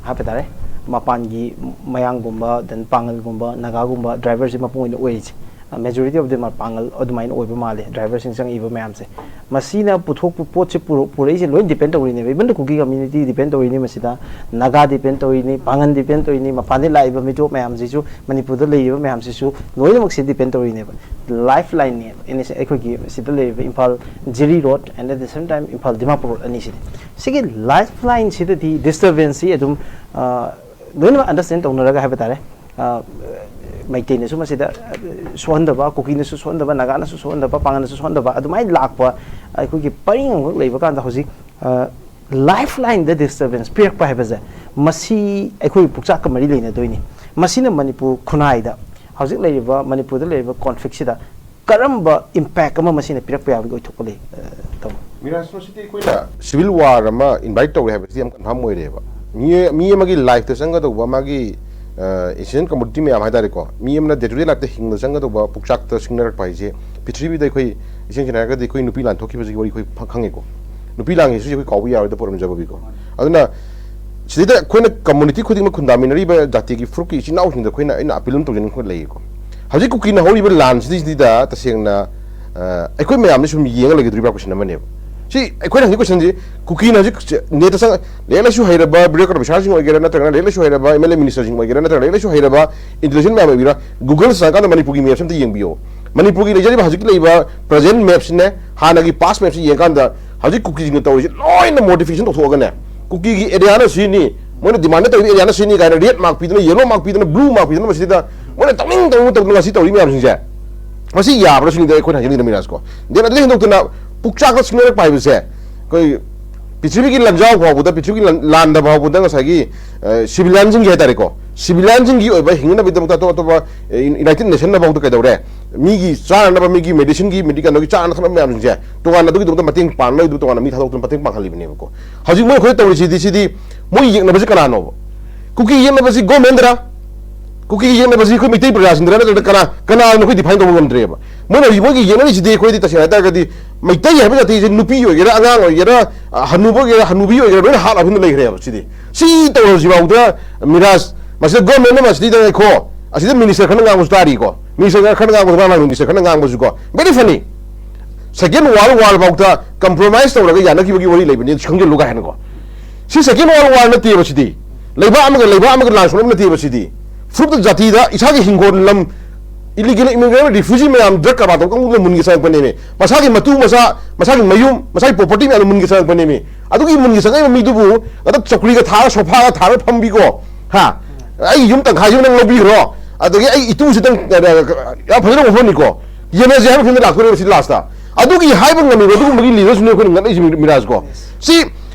ꯍꯥꯏꯕ ꯇꯥꯔꯦ, ꯃꯄꯥꯟꯒꯤ ꯃꯌꯥꯡꯒꯨꯝꯕ, ꯗꯦꯟ ꯄꯥꯡꯒꯜꯒꯨꯝꯕ, ꯅꯥꯒꯥꯒꯨꯝꯕ ꯗ꯭ꯔꯥꯏꯚꯔꯁꯤ ꯃꯄꯨꯡ ꯑꯣꯏꯅ ꯑꯣꯏꯔꯤꯁꯦ꯫ ꯃꯦꯖꯣꯔꯤꯇꯤ ꯑꯣꯐ ꯗꯦꯝ ꯑꯥꯔ ꯄꯥꯡꯒꯜ ꯑꯗꯨꯃꯥꯏꯅ ꯑꯣꯏꯕ ꯃꯥꯜꯂꯦ, ꯗ꯭ꯔꯥꯏꯚꯔꯁꯤꯡ ꯆꯪꯉꯛꯏꯕ ꯃꯌꯥꯝꯁꯦ꯫ ꯃꯁꯤꯅ ꯄꯨꯊꯣꯛꯄ ꯄꯣꯠꯁꯦ ꯄꯨꯔꯛ-, ꯄꯨꯔꯛꯏꯁꯦ ꯂꯣꯏ ꯗꯤꯄꯦꯟ ꯇꯧꯔꯤꯅꯦꯕ꯫ ꯏꯚꯟ ꯗ ꯀꯨꯀꯤ ꯀꯝꯃ꯭ꯌꯨꯅꯤꯇꯤ ꯗꯤꯄꯦꯟ ꯇꯧꯔꯤꯅꯤ ꯃꯁꯤꯗ, ꯅꯥꯒꯥ ꯗꯤꯄꯦꯟ ꯇꯧꯔꯤꯅꯤ, ꯄꯥꯡꯒꯜ ꯗꯤꯄꯦꯟ ꯇꯧꯔꯤꯅꯤ, ꯃꯄꯥꯟꯗꯒꯤ ꯂꯥꯛꯏꯕ ꯃꯤꯇꯣꯞ ꯃꯌꯥꯝꯁꯤꯁꯨ, ꯃꯅꯤꯄꯨꯔꯗ ꯂꯩꯔꯤꯕ ꯃꯌꯥꯝꯁꯤꯁꯨ ꯂꯣꯏꯅꯃꯛꯁꯦ ꯗꯤꯄꯦꯟ ꯇꯧꯔꯤꯅꯦꯕ꯫ ꯂꯥꯏꯐ ꯂꯥꯏꯟꯅꯦꯕ ꯑꯩꯈꯣꯏꯒꯤ ꯁꯤꯗ ꯂꯩꯔꯤꯕ Imphal Jiri road and at the same time Imphal Dimapur road ꯑꯅꯤꯁꯤꯗꯤ꯫ ꯁꯤꯒꯤ ꯂꯥꯏꯐ ꯂꯥꯏꯟꯁꯤꯗꯗꯤ ꯗꯤꯁꯇꯔꯕꯦꯟꯁꯁꯤ ꯑꯗꯨꯝ, ꯑ, ꯂꯣꯏꯅꯃꯛ ꯑꯟꯗꯔꯁ꯭ꯇꯦꯟ ꯇꯧꯅꯔꯒ ꯍꯥꯏꯕ ꯇꯥꯔꯦ, ꯑ, ꯃꯩꯇꯩꯅꯁꯨ ꯃꯁꯤꯗ, ꯑ, ꯁꯣꯛꯍꯟꯗꯕ, ꯀꯨꯀꯤꯅꯁꯨ ꯁꯣꯛꯍꯟꯗꯕ, ꯅꯥꯒꯥꯅꯁꯨ ꯁꯣꯛꯍꯟꯗꯕ, ꯄꯥꯡꯒꯜꯅꯁꯨ ꯁꯣꯛꯍꯟꯗꯕ, ꯑꯗꯨꯃꯥꯏꯅ ꯂꯥꯛꯄ ꯑꯩꯈꯣꯏꯒꯤ ꯄꯔꯤꯡ ꯑꯃꯈꯛ ꯂꯩꯕ ꯀꯥꯟꯗ ꯍꯧꯖꯤꯛ, ꯑ, ꯂꯥꯏꯐ ꯂꯥꯏꯟꯗ ꯗꯤꯁꯇꯔꯕꯦꯟꯁ ꯄꯤꯔꯛꯄ ꯍꯥꯏꯕꯁꯦ, ꯃꯁꯤ ꯑꯩꯈꯣꯏ ꯄꯨꯛꯆꯥꯛꯀ ꯃꯔꯤ ꯂꯩꯅꯗꯣꯏꯅꯤ꯫ ꯃꯁꯤꯅ ꯃꯅꯤꯄꯨꯔ ꯈꯨꯟꯅꯥꯏꯗ, ꯍꯧꯖꯤꯛ ꯂꯩꯔꯤꯕ ꯃꯅꯤꯄꯨꯔꯗ ꯂꯩꯔꯤꯕ ꯀꯣꯟꯐ꯭ꯂꯤꯛꯁꯤꯗ ꯀꯔꯝꯕ ꯏꯝꯄꯦꯛ ꯑꯃ ꯃꯁꯤꯅ ꯄꯤꯔꯛꯄ ꯌꯥꯕꯒꯤ ꯑꯣꯏꯊꯣꯛꯄ ꯂꯩ? ꯑ, ꯇꯥꯃꯣ꯫ ꯃꯤꯔꯥꯖ, ꯃꯁꯤꯗꯤ ꯑꯩꯈꯣꯏꯅ ꯁꯤꯚꯤꯜ ꯋꯥꯔ ꯑꯃ ꯏꯟꯚꯥꯏꯠ ꯇꯧꯔꯦ ꯍꯥꯏꯕꯁꯤꯗꯤ ꯌꯥꯝ ꯀꯟꯐꯥꯔꯝ ꯑꯣꯏꯔꯦꯕ꯫ ꯃꯤ ꯃꯤ ꯑꯃꯒꯤ ꯂꯥꯏꯐꯇ ꯆꯪꯒꯗꯧꯕ, ꯃꯥꯒꯤ ꯏꯟꯁꯤꯗꯦꯟ ꯀꯃꯣꯗꯤꯇꯤ ꯃꯌꯥꯝ ꯍꯥꯏꯇꯥꯔꯦꯀꯣ, ꯃꯤ ꯑꯃꯅ ꯗꯦ ꯇꯨ ꯗꯦ ꯂꯥꯏꯐꯇ ꯍꯤꯡꯕꯗ ꯆꯪꯒꯗꯧꯕ ꯄꯣꯛꯆꯥꯛꯇ ꯁꯤꯡꯅꯔꯛꯄ ꯍꯥꯏꯁꯦ ꯄ꯭ꯔꯤꯊꯤꯕꯤꯗ ꯑꯩꯈꯣꯏ, ꯏꯁꯦꯡ ꯁꯦꯡꯅ ꯍꯥꯏꯔꯒꯗꯤ ꯑꯩꯈꯣꯏ ꯅꯨꯄꯤ ꯂꯥꯟ ꯊꯣꯛꯈꯤꯕꯁꯤꯒꯤ ꯋꯥꯔꯤ ꯑꯩꯈꯣꯏ ꯐ- ꯈꯪꯉꯦꯀꯣ꯫ ꯅꯨꯄꯤ ꯂꯥꯟꯒꯤꯁꯤꯁꯨ ꯑꯩꯈꯣꯏ ꯀꯥꯎꯕ ꯌꯥꯔꯣꯏꯗ ꯄꯣꯔꯝꯖꯕꯕꯤꯀꯣ꯫ ꯑꯗꯨꯅ ꯁꯤꯗꯩꯗ ꯑꯩꯈꯣꯏꯅ ꯀꯝꯃꯨꯅꯤꯇꯤ ꯈꯨꯗꯤꯡꯃꯛ ꯈꯨꯟꯗꯥꯃꯤꯟꯅꯔꯤꯕ ꯖꯥꯇꯤꯒꯤ ꯐꯨꯔꯨꯞꯀꯤ ꯏꯆꯤꯟ ꯏꯅꯥꯎꯁꯤꯡꯗ ꯑꯩꯈꯣꯏꯅ, ꯑꯩꯅ ꯑꯄꯤꯜ ꯑꯃ ꯇꯧꯖꯅꯤꯡꯕ ꯂꯩꯌꯦꯀꯣ꯫ ꯍꯧꯖꯤꯛ ꯀꯨꯀꯤꯅ ꯍꯧꯔꯤꯕ ꯂꯥꯟꯁꯤꯗꯩꯁꯤꯗ ꯇꯁꯦꯡꯅ, ꯑ, ꯑꯩꯈꯣꯏ ꯃꯌꯥꯝꯅ ꯁꯨꯝ ꯌꯦꯡꯉ ꯂꯩꯒꯗꯧꯔꯤꯕ ꯀꯣꯏꯁꯟ ꯑꯃꯅꯦꯕ꯫ ꯁꯤ ꯑꯩꯈꯣꯏꯅ ꯍꯪꯉꯤ ꯀꯣꯏꯁꯟꯁꯤ, ꯀꯨꯀꯤꯅ ꯍꯧꯖꯤꯛ ꯅꯦꯠꯇ ꯆꯪ-, ꯂꯥꯏꯔꯤꯛ ꯂꯥꯏꯁꯨ ꯍꯩꯔꯕ ꯕ꯭ꯌꯨꯔꯣꯀ꯭ꯔꯥꯠ ꯑꯣꯐꯤꯁꯥꯔꯁꯤꯡ ꯑꯣꯏꯒꯦꯔꯥ, ꯅꯠꯇ꯭ꯔꯒꯅ ꯂꯥꯏꯔꯤꯛ ꯂꯥꯏꯁꯨ ꯍꯩꯔꯕ ꯑꯦꯝ ꯑꯦꯜ ꯑꯦ ꯃꯤꯅꯤꯁꯇꯔꯁꯤꯡ ꯑꯣꯏꯒꯦꯔꯥ, ꯅꯠꯇ꯭ꯔꯒ ꯂꯥꯏꯔꯤꯛ ꯂꯥꯏꯁꯨ ꯍꯩꯔꯕ ꯏꯟꯇꯦꯂꯤꯖꯦꯟ ꯃꯌꯥꯝ ꯑꯣꯏꯒꯦꯔꯥ, ꯒꯨꯒꯜ ꯆꯪꯉꯀꯥꯟꯗ ꯃꯅꯤꯄꯨꯔꯒꯤ ꯃꯦꯞꯁꯦ ꯑꯝꯇ ꯌꯦꯡꯕꯤꯌꯣ꯫ ꯃꯅꯤꯄꯨꯔꯒꯤ ꯂꯩꯖꯔꯤꯕ ꯍꯧꯖꯤꯛ ꯂꯩꯕ ꯄ꯭ꯔꯖꯦꯟ ꯃꯦꯞꯁꯤꯅꯦ, ꯍꯥꯟꯅꯒꯤ ꯄꯥꯁ ꯃꯦꯞꯁꯤ ꯌꯦꯡꯉꯀꯥꯟꯗ ꯍꯧꯖꯤꯛ ꯀꯨꯀꯤꯁꯤꯡꯅ ꯇꯧꯔꯤꯁꯦ ꯂꯣꯏꯅ ꯃꯣꯗꯤꯐꯤꯀꯦꯁꯟ ꯇꯧꯊꯣꯛꯑꯒꯅꯦ, ꯀꯨꯀꯤꯒꯤ ꯑꯦꯔꯤꯌꯥꯅ ꯁꯤꯅꯤ, ꯃꯣꯏꯅ ꯗꯤꯃꯥꯟ ꯇꯧꯔꯤꯕ ꯑꯦꯔꯤꯌꯥꯅ ꯁꯤꯅꯤ ꯀꯥꯏꯅ ꯔꯦꯗ ꯃꯥꯔꯛ ꯄꯤꯗꯅ, ꯌꯦꯂꯣ ꯃꯥꯔꯛ ꯄꯤꯗꯅ, ꯕ꯭ꯂꯨ ꯃꯥꯔꯛ ꯄꯤꯗꯅ, ꯃꯁꯤꯗ ꯃꯣꯏꯅ ꯇꯧꯅꯤꯡ ꯇꯧꯅꯤꯡ ꯇꯧꯗꯅ ꯉꯁꯤ ꯇꯧꯔꯤ ꯃꯌꯥꯝꯁꯤꯡꯁꯦ, ꯃꯁꯤ ꯌꯥꯕ꯭ꯔꯥ ꯁꯤꯅꯤꯗ ꯑꯩꯈꯣꯏꯅ ꯍꯥꯏꯖꯅꯤꯡꯉꯤꯗ ꯃꯤꯔꯥꯖꯀꯣ꯫ ꯗꯦꯟ ꯑꯗꯨꯗꯩ ꯍꯦꯟꯗꯣꯛꯇꯅ ꯄꯨꯛꯆꯥꯛꯇ ꯁꯤꯡꯅꯔꯛꯄ ꯍꯥꯏꯕꯁꯦ, ꯑꯩꯈꯣꯏ ꯄ꯭ꯔꯤꯊꯤꯕꯤꯒꯤ ꯂꯥꯟꯖꯥꯎ ꯐꯥꯎꯕꯗ, ꯄ꯭ꯔꯤꯊꯤꯕꯤꯒꯤ ꯂꯥꯟ-, ꯂꯥꯟꯗ ꯐꯥꯎꯕꯗ ꯉꯁꯥꯏꯒꯤ, ꯑ, ꯁꯤꯚꯤꯂꯤꯌꯟꯁꯤꯡꯒꯤ ꯍꯥꯏꯇꯥꯔꯦꯀꯣ, ꯁꯤꯚꯤꯂꯤꯌꯟꯁꯤꯡꯒꯤ ꯑꯣꯏꯕ ꯍꯤꯡꯅꯕꯒꯤꯗꯃꯛꯇ ꯑꯇꯣꯞ ꯑꯇꯣꯞꯄ, ꯑ, ꯌꯨꯅꯥꯏꯇꯦꯠ ꯅꯦꯁꯟꯅ ꯐꯥꯎꯗ ꯀꯩꯗꯧꯔꯦ, ꯃꯤꯒꯤ ꯆꯥꯅꯅꯕ, ꯃꯤꯒꯤ ꯃꯦꯗꯤꯁꯤꯟꯒꯤ, ꯃꯤꯒꯤ ꯀꯩꯅꯣꯒꯤ ꯆꯥꯅ ꯊꯛꯅꯕ ꯃꯌꯥꯝꯁꯤꯡꯁꯦ ꯇꯣꯉꯥꯟꯅ ꯑꯗꯨꯒꯤꯗꯃꯛꯇ ꯃꯇꯦꯡ ꯄꯥꯡꯅꯕꯒꯤꯗꯃꯛꯇ ꯇꯣꯉꯥꯟꯅ ꯃꯤ ꯊꯥꯗꯣꯛꯇꯅ ꯃꯇꯦꯡ ꯄꯥꯡꯍꯜꯂꯤꯕꯅꯦꯕꯀꯣ꯫ ꯍꯧꯖꯤꯛ ꯃꯣꯏ ꯑꯩꯈꯣꯏ ꯇꯧꯔꯤꯁꯤꯗꯤ, ꯁꯤꯗꯤ ꯃꯣꯏ ꯌꯦꯛꯅꯕꯁꯤ ꯀꯅꯥꯅꯣꯕ? ꯀꯨꯀꯤ ꯌꯦꯛꯅꯕꯁꯤ ꯒꯣꯔꯃꯦꯟꯗꯔ? ꯀꯨꯀꯤ ꯌꯦꯛꯅꯕꯁꯤ ꯑꯩꯈꯣꯏ ꯃꯩꯇꯩ ꯄ꯭ꯔꯖꯥꯁꯤꯡꯗꯔ, ꯅꯠꯇ꯭ꯔꯒ ꯀꯅꯥ, ꯀꯅꯥꯅꯣ ꯑꯩꯈꯣꯏ ꯗꯤꯐꯥꯏꯟ ꯇꯧꯕ ꯉꯝꯗ꯭ꯔꯦꯕ? ꯃꯣꯏꯅ ꯍꯧꯖꯤꯛ ꯃꯣꯏꯒꯤ ꯌꯦꯛꯅꯔꯤꯁꯤꯗꯤ, ꯑꯩꯈꯣꯏꯗꯤ ꯇꯁꯦꯡꯅ ꯍꯥꯏꯇꯥꯔꯒꯗꯤ ꯃꯩꯇꯩ ꯍꯥꯏꯕ ꯖꯥꯇꯤꯁꯦ ꯅꯨꯄꯤ ꯑꯣꯏꯒꯦꯔꯥ, ꯑꯉꯥꯡ ꯑꯣꯏꯒꯦꯔꯥ, ꯑ, ꯍꯅꯨꯕ ꯑꯣꯏꯒꯦꯔꯥ, ꯍꯅꯨꯕꯤ ꯑꯣꯏꯒꯦꯔꯥ, ꯂꯣꯏꯅ ꯍꯥꯠꯂꯕꯅꯤꯅ ꯂꯩꯈ꯭ꯔꯦꯕ꯫ ꯁꯤꯗꯤ, ꯁꯤ ꯇꯧꯔꯁꯤꯐꯥꯎꯗ ꯃꯤꯔꯥꯖ, ꯃꯁꯤꯗ ꯒꯣꯔꯃꯦꯟꯅ ꯃꯁꯤꯗ ꯉꯥꯏꯈꯣ, ꯑꯁꯤꯗ ꯃꯤꯅꯤꯁꯇꯔ ꯈꯔꯅ ꯉꯥꯡꯕꯁꯨ ꯇꯥꯔꯤꯀꯣ, ꯃꯤꯅꯤꯁꯇꯔ ꯈꯔꯅ ꯉꯥꯡꯕꯁꯨ, ꯃꯥꯅ ꯃꯤꯅꯤꯁꯇꯔ ꯈꯔꯅ ꯉꯥꯡꯕꯁꯨꯀꯣ, very funny꯫ ꯁꯦꯀꯦꯟ ꯋꯥꯔꯜ ꯋꯥꯔ ꯐꯥꯎꯗ ꯀꯝꯄ꯭ꯔꯣꯃꯥꯏꯁ ꯇꯧꯔꯒ ꯌꯥꯅꯈꯤꯕꯒꯤ ꯋꯥꯔꯤ ꯂꯩꯕꯅꯤ, ꯈꯪꯖꯤꯜꯂꯨ ꯀꯥꯏ ꯍꯥꯏꯅꯀꯣ꯫ ꯁꯤ ꯁꯦꯀꯦꯟ ꯋꯥꯔꯜ ꯋꯥꯔ ꯅꯠꯇꯦꯕ ꯁꯤꯗꯤ꯫ ꯂꯩꯕꯥꯛ ꯑꯃꯒ ꯂꯩꯕꯥꯛ ꯑꯃꯒ ꯂꯥꯟ ꯁꯣꯛꯅꯕ ꯅꯠꯇꯦꯕ ꯁꯤꯗꯤ꯫ ꯐꯨꯔꯨꯞꯇ ꯖꯥꯇꯤꯗ ꯏꯁꯥꯒꯤ ꯍꯤꯡꯒꯣꯜ ꯂꯝ, ꯏꯂꯤꯒꯦꯜ ꯏꯃꯤꯒ꯭ꯔꯦꯟ ꯔꯤꯐ꯭ꯌꯨꯖꯤ ꯃꯌꯥꯝ ꯗ꯭ꯔꯒ ꯀꯔꯕꯥꯔ ꯇꯧꯕ ꯀꯥꯡꯕꯨꯗꯨꯅ ꯃꯨꯟꯒꯤ ꯆꯪꯉꯛꯄꯅꯦꯃꯤ꯫ ꯃꯁꯥꯒꯤ ꯃꯇꯨ ꯃꯆꯥ, ꯃꯁꯥꯒꯤ ꯃꯌꯨꯝ, ꯃꯁꯥꯒꯤ ꯄ꯭ꯔꯣꯄꯔꯇꯤ ꯃꯌꯥꯝꯗꯣ ꯃꯨꯟꯒꯤ ꯆꯪꯉꯛꯄꯅꯦꯃꯤ꯫ ꯑꯗꯨꯒꯤ ꯃꯨꯟꯒꯤ ꯆꯪꯉꯛꯏꯕ ꯃꯤꯗꯨꯕꯨ ꯉꯥꯛꯇ ꯆꯧꯀ꯭ꯔꯤꯒ ꯊꯥꯔꯒ, ꯁꯣꯐꯥꯒ ꯊꯥꯔꯒ ꯐꯝꯕꯤꯀꯣ, ꯍꯥ? ꯑꯩ ꯌꯨꯝ ꯇꯪꯈꯥꯏꯁꯤꯃ ꯅꯪ ꯂꯧꯕꯤꯈ꯭ꯔꯣ, ꯑꯗꯒꯤ ꯑꯩ ꯏꯇꯨꯁꯤꯗꯪ, ꯑ, ꯌꯥꯝ ꯐꯖꯅ ꯎꯍꯟꯅꯤꯀꯣ, ꯌꯦꯟꯅꯁꯦ ꯍꯥꯏꯕ ꯐꯤꯕꯝꯗ ꯂꯥꯛꯇꯣꯔꯦꯕ ꯁꯤ ꯂꯥꯁꯇ꯫ ꯑꯗꯨꯒꯤ ꯍꯥꯏꯕ ꯉꯝꯃꯤꯕ ꯑꯗꯨꯒꯨꯝꯕꯒꯤ ꯂꯤꯗꯔꯁꯤꯅꯦ ꯑꯩꯈꯣꯏꯅ ꯉꯛꯅꯩꯁꯤ, ꯃꯤ-, ꯃꯤꯔꯥꯖꯀꯣ꯫ ꯁꯤ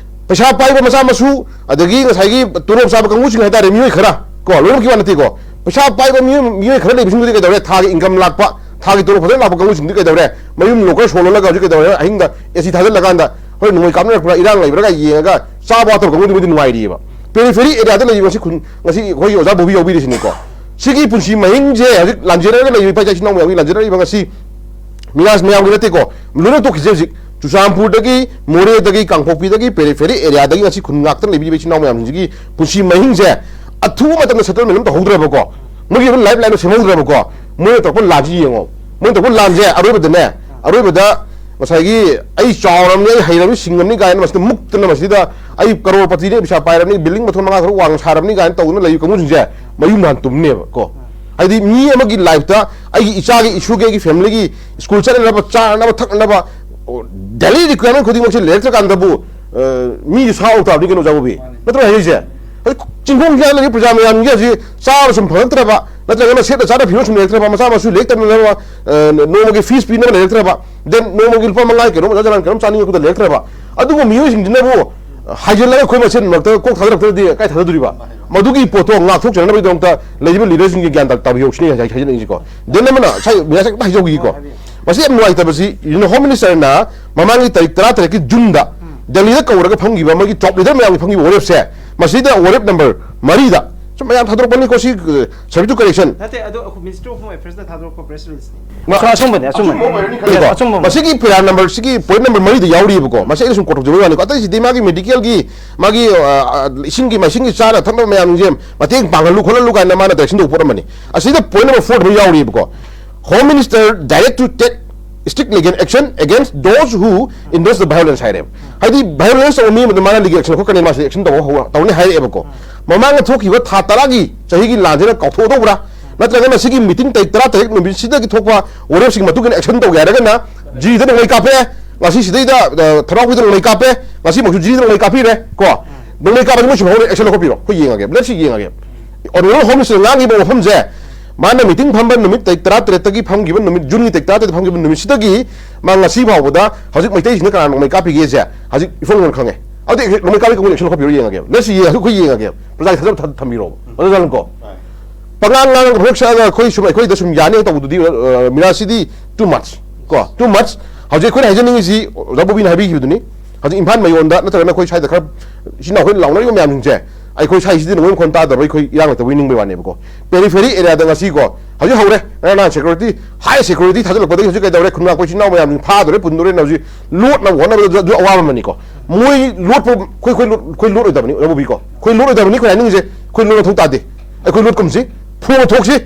ꯄꯩꯁꯥ ꯄꯥꯏꯕ ꯃꯆꯥ ꯃꯁꯨ, ꯑꯗꯒꯤ ꯉꯁꯥꯏꯒꯤ ꯇꯣꯂꯣꯞ ꯆꯥꯕ ꯀꯥꯡꯕꯨꯁꯤꯡ ꯍꯥꯏꯇꯥꯔꯦ, ꯃꯤꯑꯣꯏ ꯈꯔ ꯀꯣ, ꯂꯣꯏꯅꯃꯛꯀꯤ ꯋꯥ ꯅꯠꯇꯦꯀꯣ, ꯄꯩꯁꯥ ꯄꯥꯏꯕ ꯃꯤꯑꯣꯏ, ꯃꯤꯑꯣꯏ ꯈꯔ ꯂꯩꯕꯁꯤꯡꯗꯨꯗꯤ ꯀꯩꯗꯧꯔꯦ, ꯊꯥꯒꯤ ꯏꯟꯀꯝ ꯂꯥꯛꯄ, ꯊꯥꯒꯤ ꯇꯣꯂꯣꯞ ꯐꯖꯅ ꯂꯥꯛꯄ ꯀꯥꯡꯕꯨꯁꯤꯡꯗꯤ ꯀꯩꯗꯧꯔꯦ? ꯃꯌꯨꯝ ꯂꯣꯀꯔ ꯁꯣꯜꯂꯒ ꯍꯧꯖꯤꯛ ꯀꯩꯗꯧꯔꯦ? ꯑꯍꯤꯡꯗ ꯑꯦ ꯁꯤ ꯊꯥꯖꯤꯜꯂꯀꯥꯟꯗ ꯍꯣꯏ ꯅꯣꯡꯃꯩ ꯀꯥꯞꯅꯔꯛꯄ꯭ꯔꯥ, ꯏꯔꯥꯡ ꯂꯩꯕ꯭ꯔꯥꯒ ꯌꯦꯡꯉꯒ ꯆꯥꯕ ꯋꯥꯠꯇꯕ ꯀꯥꯡꯕꯨꯗꯤ ꯃꯣꯏꯗꯤ ꯅꯨꯡꯉꯥꯏꯔꯤꯑꯕ꯫ ꯄꯦꯔꯤꯐꯦꯔꯤ ꯑꯦꯔꯤꯌꯥꯗ ꯂꯩꯔꯤꯕ ꯉꯁꯤ ꯈꯨꯟ, ꯉꯁꯤ ꯑꯩꯈꯣꯏꯒꯤ ꯑꯣꯖꯥ ꯕꯣꯕꯤ ꯌꯥꯎꯕꯤꯔꯤꯁꯤꯅꯤꯀꯣ꯫ ꯁꯤꯒꯤ ꯄꯨꯟꯁꯤ ꯃꯍꯤꯡꯁꯦ ꯍꯧꯖꯤꯛ ꯂꯥꯟꯖꯦꯟꯅꯔꯒ ꯂꯩꯔꯤꯕ ꯏꯄꯥ ꯏꯆꯥ ꯏꯆꯤꯟ ꯏꯅꯥꯎ ꯃꯌꯥꯝꯒꯤ ꯂꯥꯟꯖꯦꯟꯅꯔꯤꯕ ꯉꯁꯤ ꯃꯤꯔꯥꯁ ꯃꯌꯥꯝꯒꯤ ꯅꯠꯇꯦꯀꯣ, ꯂꯣꯏꯅ ꯇꯣꯛꯈꯤꯁꯦ ꯍꯧꯖꯤꯛ꯫ ꯆꯨꯔꯆꯥꯟꯄꯨꯔꯗꯒꯤ, ꯃꯣꯔꯦꯗꯒꯤ, ꯀꯥꯡꯄꯣꯛꯄꯤꯗꯒꯤ, ꯄꯦꯔꯤꯐꯦꯔꯤ ꯑꯦꯔꯤꯌꯥꯗꯒꯤ ꯉꯁꯤ ꯈꯨꯟ ꯉꯥꯛꯇ ꯂꯩꯕꯤꯔꯤꯕ ꯏꯆꯤꯟ ꯏꯅꯥꯎ ꯃꯌꯥꯝꯁꯤꯡꯁꯤꯒꯤ ꯄꯨꯟꯁꯤ ꯃꯍꯤꯡꯁꯦ ꯑꯊꯨꯕ ꯃꯇꯝꯗ ꯁꯦꯇꯜꯃꯦꯟ ꯑꯃ ꯇꯧꯍꯧꯗ꯭ꯔꯕꯀꯣ, ꯃꯣꯏꯒꯤ ꯑꯗꯨꯝ ꯂꯥꯏꯐ ꯂꯥꯏꯟꯗꯣ ꯁꯦꯝꯍꯧꯗ꯭ꯔꯕꯀꯣ, ꯃꯣꯏꯅ ꯇꯧꯔꯛꯄ ꯂꯥꯟꯁꯤ ꯌꯦꯡꯉꯣ꯫ ꯃꯣꯏꯅ ꯇꯧꯔꯛꯄ ꯂꯥꯟꯁꯦ ꯑꯔꯣꯏꯕꯗꯅꯦ, ꯑꯔꯣꯏꯕꯗ ꯉꯁꯥꯏꯒꯤ "ꯑꯩ ꯆꯥꯎꯔꯕꯅꯤ, ꯑꯩ ꯍꯩꯔꯕꯅꯤ, ꯁꯤꯡꯉꯕꯅꯤ" ꯀꯥꯏꯅ ꯃꯁꯤꯗ ꯃꯨꯛꯇꯅ, ꯃꯁꯤꯗ "ꯑꯩ ꯀꯔꯣꯔꯄꯇꯤꯅꯤ, ꯄꯩꯁꯥ ꯄꯥꯏꯔꯕꯅꯤ, ꯕꯤꯜꯗꯤꯡ ꯃꯊꯣꯟ ꯃꯉꯥ ꯇꯔꯨꯛ ꯋꯥꯡꯅ ꯁꯥꯔꯕꯅꯤ" ꯀꯥꯏꯅ ꯇꯧꯗꯅ ꯂꯩꯕ ꯀꯥꯡꯕꯨꯁꯤꯡꯁꯦ ꯃꯌꯨꯝ ꯍꯥꯟ ꯇꯨꯝꯅꯦꯕ ꯀꯣ꯫ ꯍꯥꯏꯗꯤ ꯃꯤ ꯑꯃꯒꯤ ꯂꯥꯏꯐꯇ ꯑꯩꯒꯤ ꯏꯆꯥꯒꯤ, ꯏꯁꯨꯒꯤ, ꯑꯩꯒꯤ ꯐꯦꯃꯤꯂꯤꯒꯤ ꯁ꯭ꯀꯨꯜ ꯆꯠꯅꯅꯕ, ꯆꯥꯅꯅꯕ, ꯊꯛꯅꯅꯕ, ꯗꯦꯂꯤ ꯔꯤꯀ꯭ꯋꯥꯌꯔꯃꯦꯟ ꯈꯨꯗꯤꯡꯃꯛꯁꯦ ꯂꯩꯔꯛꯇ꯭ꯔꯀꯥꯟꯗꯕꯨ, ꯑ, ꯃꯤꯁꯦ ꯁꯥ ꯑꯣꯛ ꯇꯥꯕꯅꯤ ꯀꯩꯅꯣ, ꯑꯣꯖꯥ ꯕꯣꯕꯤ? ꯅꯠꯇ꯭ꯔꯣ ꯍꯥꯏꯔꯤꯁꯦ? ꯍꯧꯖꯤꯛ ꯆꯤꯡꯈꯣꯡ ꯆꯤꯡꯌꯥꯗ ꯂꯩꯔꯤꯕ ꯄ꯭ꯔꯖꯥ ꯃꯌꯥꯝꯒꯤ ꯍꯧꯖꯤꯛ ꯆꯥꯕ ꯁꯨꯝ ꯐꯪꯉꯛꯇ꯭ꯔꯕ, ꯅꯠꯇ꯭ꯔꯒꯅ ꯁꯦꯠꯅ ꯆꯥꯅ ꯐꯤꯔꯣꯜ ꯁꯨꯝ ꯂꯩꯔꯛꯇ꯭ꯔꯕ, ꯃꯆꯥ ꯃꯁꯨ ꯂꯥꯏꯔꯤꯛ ꯇꯝꯅꯅꯕ, ꯑ, ꯅꯣꯡꯃꯒꯤ ꯐꯤꯁ ꯄꯤꯅꯕ ꯂꯩꯔꯛꯇ꯭ꯔꯕ, ꯗꯦꯟ ꯅꯣꯡꯃꯒꯤ ꯂꯨꯄꯥ ꯃꯉꯥꯒꯤ ꯀꯩꯅꯣꯝ ꯑꯣꯖꯥ ꯖꯂꯥꯟ ꯀꯩꯅꯣꯝ ꯆꯥꯅꯤꯡꯉꯛꯄꯗ ꯂꯩꯔꯛꯇ꯭ꯔꯕ, ꯑꯗꯨꯒꯨꯝꯕ ꯃꯤꯑꯣꯏꯁꯤꯡꯁꯤꯅꯕꯨ ꯍꯥꯏꯖꯤꯜꯂꯒ ꯑꯩꯈꯣꯏ ꯃꯁꯦꯟ ꯃꯔꯛꯇ ꯀꯣꯛ ꯊꯥꯗꯔꯛꯇ꯭ꯔꯗꯤ ꯀꯥꯏ ꯊꯥꯗꯗꯣꯔꯤꯕ? ꯃꯗꯨꯒꯤ ꯄꯣꯠꯇꯣ ꯉꯥꯛꯊꯣꯛꯆꯅꯕꯒꯤꯗꯃꯛꯇ ꯂꯩꯔꯤꯕ ꯂꯤꯗꯔꯁꯤꯡꯒꯤ ꯒ꯭ꯌꯥꯟ ꯇꯥ-, ꯇꯥꯕꯤꯍꯧꯁꯤꯅꯦ ꯍꯥꯏ-, ꯍꯥꯏꯖꯅꯤꯡꯉꯤꯁꯤꯀꯣ꯫ ꯗꯦꯟ ꯑꯃꯅ ꯉꯁꯥꯏ ꯃꯌꯥꯝꯁꯦ ꯑꯝꯇ ꯍꯥꯏꯖꯍꯧꯈꯤꯒꯦꯀꯣ꯫ ꯃꯁꯤ ꯌꯥꯝ ꯅꯨꯡꯉꯥꯏꯇꯕꯁꯤ, ꯌꯨꯅꯤꯌꯟ ꯍꯣꯝ ꯃꯤꯅꯤꯁꯇꯔꯅ ꯃꯃꯥꯡꯒꯤ ꯇꯥꯔꯤꯛ ꯇꯔꯥ ꯇꯔꯦꯠꯀꯤ ꯖꯨꯟꯗ ꯗꯦꯜꯂꯤꯗ ꯀꯧꯔꯒ ꯐꯝꯈꯤꯕ ꯃꯣꯏꯒꯤ ꯇꯣꯞ ꯂꯤꯗꯔ ꯃꯌꯥꯝꯒꯤ ꯐꯝꯈꯤꯕ ꯋꯥꯔꯦꯞꯁꯦ, ꯃꯁꯤꯗ ꯋꯥꯔꯦꯞ ꯅꯝꯕꯔ ꯃꯔꯤꯗ ꯁꯨꯝ ꯃꯌꯥꯝ ꯊꯥꯗꯣꯔꯛꯄꯅꯤꯀꯣ, ꯁꯤ, ꯑ, subject to correction꯫ ꯅꯠꯇꯦ, ꯑꯗꯣ ꯑꯩꯈꯣꯏ ꯃꯤꯅꯤꯁꯇ꯭ꯔꯤ ꯑꯣꯐ ꯍꯣꯝ ꯑꯦꯐꯤꯌꯔꯁꯅ ꯊꯥꯗꯣꯔꯛꯄ ꯄ꯭ꯔꯦꯁ ꯔꯤꯂꯤꯖꯅꯤ꯫ ꯃꯥ-, ꯑꯆꯨꯝꯕꯅꯤꯀꯣ꯫ ꯑꯆꯨꯝꯕ ꯑꯣꯏꯔꯅꯤ ꯈꯜꯂꯤ꯫ ꯑꯆꯨꯝꯕ꯫ ꯃꯁꯤꯒꯤ ꯄꯦꯔꯥ ꯅꯝꯕꯔ, ꯁꯤꯒꯤ ꯄꯣꯏꯟꯠ ꯅꯝꯕꯔ ꯃꯔꯤꯗ ꯌꯥꯎꯔꯤꯕꯀꯣ꯫ ꯃꯁꯤ ꯑꯩꯅ ꯁꯨꯝ ꯀꯣꯠ ꯇꯧꯖꯕꯒꯤ ꯋꯥꯅꯤꯀꯣ꯫ ꯑꯇꯩꯁꯤꯗꯤ ꯃꯥꯒꯤ ꯃꯦꯗꯤꯀꯦꯜꯒꯤ, ꯃꯥꯒꯤ, ꯑ, ꯑ, ꯏꯁꯤꯡꯒꯤ ꯃꯥꯏꯁꯤꯡꯒꯤ ꯆꯥꯅ ꯊꯛꯅꯕ ꯃꯌꯥꯝꯁꯦ ꯃꯇꯦꯡ ꯄꯥꯡꯍꯜꯂꯨ ꯈꯣꯠꯍꯜꯂꯨ ꯀꯥꯏꯅ ꯃꯥꯅ ꯗꯥꯏꯔꯦꯛꯁꯟ ꯇꯧꯕ ꯄꯣꯠ ꯑꯃꯅꯤ꯫ ꯑꯁꯤꯗ ꯄꯣꯏꯟꯠ ꯅꯝꯕꯔ ꯐꯣꯔꯗ ꯑꯃ ꯌꯥꯎꯔꯤꯕꯀꯣ꯫ Home Minister direct to take strict legal action against those who endorse the violence ꯍꯥꯏꯔꯦꯕ꯫ ꯍꯥꯏꯗꯤ ꯚꯥꯏꯑꯣꯂꯦꯟꯁ ꯇꯧꯕ ꯃꯤ ꯑꯃꯗ ꯃꯥꯅ ꯂꯤꯒꯦꯜ ꯑꯦꯛꯁꯟ ꯂꯧꯈꯠꯀꯅꯤ, ꯃꯥꯁꯦ ꯑꯦꯛꯁꯟ ꯇꯧꯕ ꯍꯧ-, ꯇꯧꯅꯤ ꯍꯥꯏꯔꯛꯑꯦꯕꯀꯣ꯫ ꯃꯃꯥꯡꯗ ꯊꯣꯛꯈꯤꯕ ꯊꯥ ꯇꯔꯥꯒꯤ ꯆꯍꯤꯒꯤ ꯂꯥꯟꯁꯤꯅ ꯀꯥꯎꯊꯣꯛꯑꯗꯧꯕ꯭ꯔꯥ? ꯅꯠꯇ꯭ꯔꯒꯅ ꯁꯤꯒꯤ ꯃꯤꯇꯤꯡ ꯇꯥꯔꯤꯛ ꯇꯔꯥ ꯇꯔꯦꯠ ꯅꯨꯃꯤꯠꯁꯤꯗꯒꯤ ꯊꯣꯛꯄ ꯋꯥꯔꯦꯞꯁꯤꯒꯤ ꯃꯇꯨꯡ ꯏꯟꯅ ꯑꯦꯛꯁꯟ ꯇꯧꯒꯦ ꯍꯥꯏꯔꯒꯅ ꯖꯤꯔꯤꯗ ꯅꯣꯡꯃꯩ ꯀꯥꯞꯄꯦ, ꯉꯁꯤ ꯁꯤꯗꯩꯗ, ꯑ, ꯊꯔꯥꯎꯕꯤꯗ ꯅꯣꯡꯃꯩ ꯀꯥꯞꯄꯦ, ꯉꯁꯤꯃꯛꯁꯨ ꯖꯤꯔꯤꯗ ꯅꯣꯡꯃꯩ ꯀꯥꯞꯄꯤꯔꯦ ꯀꯣ꯫ ꯅꯣꯡꯃꯩ ꯀꯥꯞꯄꯁꯤ ꯃꯣꯏ ꯁꯨꯝ ꯍꯧꯔꯦ, ꯑꯦꯛꯁꯟ ꯂꯧꯈꯠꯄꯤꯔꯣ, ꯑꯩꯈꯣꯏ ꯌꯦꯡꯉꯒꯦ, ꯂꯦꯠꯁ ꯌꯦꯡꯉꯒꯦ꯫ ꯑꯣꯅꯔꯦꯕꯜ ꯍꯣꯝ ꯃꯤꯅꯤꯁꯇꯔ ꯉꯥꯡꯉꯤꯕ ꯋꯥꯐꯝꯁꯦ, ꯃꯥꯅ ꯃꯤꯇꯤꯡ ꯐꯝꯕ ꯅꯨꯃꯤꯠ ꯇꯥꯔꯤꯛ ꯇꯔꯥ ꯇꯔꯦꯠꯇꯒꯤ ꯐꯝꯈꯤꯕ ꯅꯨꯃꯤꯠ, ꯖꯨꯟꯒꯤ ꯇꯥꯔꯤꯛ ꯇꯔꯥ ꯇꯔꯦꯠꯇ ꯐꯝꯈꯤꯕ ꯅꯨꯃꯤꯠꯁꯤꯗꯒꯤ ꯃꯥ ꯉꯁꯤ ꯐꯥꯎꯕꯗ ꯍꯧꯖꯤꯛ ꯃꯩꯇꯩꯁꯤꯡꯅ ꯀꯅꯥ ꯅꯣꯡꯃꯩ ꯀꯥꯞꯄꯤꯒꯦꯁꯦ ꯍꯧꯖꯤꯛ ꯏꯐꯣꯡ ꯐꯣꯡꯅ ꯈꯪꯉꯦ꯫ ꯑꯗꯨꯗꯤ ꯅꯣꯡꯃꯩ ꯀꯥꯞꯄꯤ ꯀꯥꯡꯕꯨꯅ ꯑꯦꯛꯁꯟ ꯂꯧꯈꯠꯄꯤꯔꯣ ꯌꯦꯡꯉꯒꯦ, ꯂꯦꯠꯁ ꯌꯦꯡꯉꯦ, ꯑꯩꯈꯣꯏ ꯌꯦꯡꯉꯒꯦ, ꯄ꯭ꯔꯖꯥꯒꯤ ꯊꯥꯖꯕ ꯊꯝ-, ꯊꯝꯕꯤꯔꯣꯕ꯫ ꯑꯗꯨ ꯖꯂꯥꯟ ꯀꯣ꯫ ꯄꯉꯥꯡ ꯉꯥꯡ ꯍꯣꯔꯛ ꯁꯛꯑꯒ ꯑꯩꯈꯣꯏ ꯁꯨꯝ ꯑꯩꯈꯣꯏꯗ ꯁꯨꯝ ꯌꯥꯅꯤ ꯇꯧꯕꯗꯨꯗꯤ, ꯑ, ꯃꯤꯔꯥꯁꯤꯗꯤ too much ꯀꯣ, too much. ꯍꯧꯖꯤꯛ ꯑꯩꯈꯣꯏꯅ ꯍꯥꯏꯖꯅꯤꯡꯉꯤꯁꯤ ꯑꯣꯖꯥ ꯕꯣꯕꯤꯅ ꯍꯥꯏꯕꯤꯈꯤꯕꯗꯨꯅꯤ꯫ ꯍꯧꯖꯤꯛ ꯏꯝꯐꯥꯜ ꯃꯌꯣꯟꯗ ꯅꯠꯇ꯭ꯔꯒꯅ ꯑꯩꯈꯣꯏ ꯁ꯭ꯋꯥꯏꯗ ꯈꯔ ꯏꯆꯤꯟ ꯏꯅꯥꯎ ꯑꯩꯈꯣꯏ ꯂꯥꯎꯅꯔꯤꯕ ꯃꯌꯥꯝꯁꯤꯡꯁꯦ, ꯑꯩꯈꯣꯏ ꯁ꯭ꯋꯥꯏꯁꯤꯗꯤ ꯅꯉꯣꯏ ꯃꯈꯣꯟ ꯇꯥꯗꯕ, ꯑꯩꯈꯣꯏ ꯏꯔꯥꯡ ꯂꯩꯇꯕꯒꯤ ꯅꯤꯡꯕꯩ ꯋꯥꯅꯦꯕꯀꯣ꯫ Periphery area ꯗ ꯉꯁꯤ ꯀꯣ, ꯍꯧꯖꯤꯛ ꯍꯧꯔꯦ, ꯉꯔꯥꯡ ꯅꯍꯥꯟ security, high security ꯊꯥꯖꯤꯜꯂꯛꯄꯗꯒꯤ ꯍꯧꯖꯤꯛ ꯀꯩꯗꯧꯔꯦ, ꯈꯨꯟꯒ ꯑꯩꯈꯣꯏ ꯏꯆꯤꯟ ꯏꯅꯥꯎ ꯃꯌꯥꯝꯁꯤꯡ ꯐꯥꯗꯣꯔꯦ, ꯄꯨꯟꯗꯣꯔꯦꯅ ꯍꯧꯖꯤꯛ ꯂꯣꯠꯅꯕ ꯍꯣꯠꯅꯕꯗ ꯑꯗꯨ ꯑꯋꯥꯕ ꯑꯃꯅꯤꯀꯣ꯫ ꯃꯣꯏ ꯂꯣꯠꯄ, ꯑꯩꯈꯣꯏ, ꯑꯩꯈꯣꯏ ꯂꯣꯠ-, ꯑꯩꯈꯣꯏ ꯂꯣꯠꯂꯣꯏꯗꯕꯅꯤ, ꯑꯣꯖꯥ ꯕꯣꯕꯤꯀꯣ꯫ ꯑꯩꯈꯣꯏ ꯂꯣꯠꯂꯣꯏꯗꯕꯅꯤ, ꯑꯩꯈꯣꯏ ꯍꯥꯏꯅꯤꯡꯉꯤꯁꯦ, ꯑꯩꯈꯣꯏ ꯂꯣꯠ ꯃꯊꯧ ꯇꯥꯗꯦ꯫ ꯑꯩꯈꯣꯏ ꯂꯣꯠ ꯀꯨꯝꯁꯤ, ꯐꯣꯡꯅ ꯊꯣꯛꯁꯤ꯫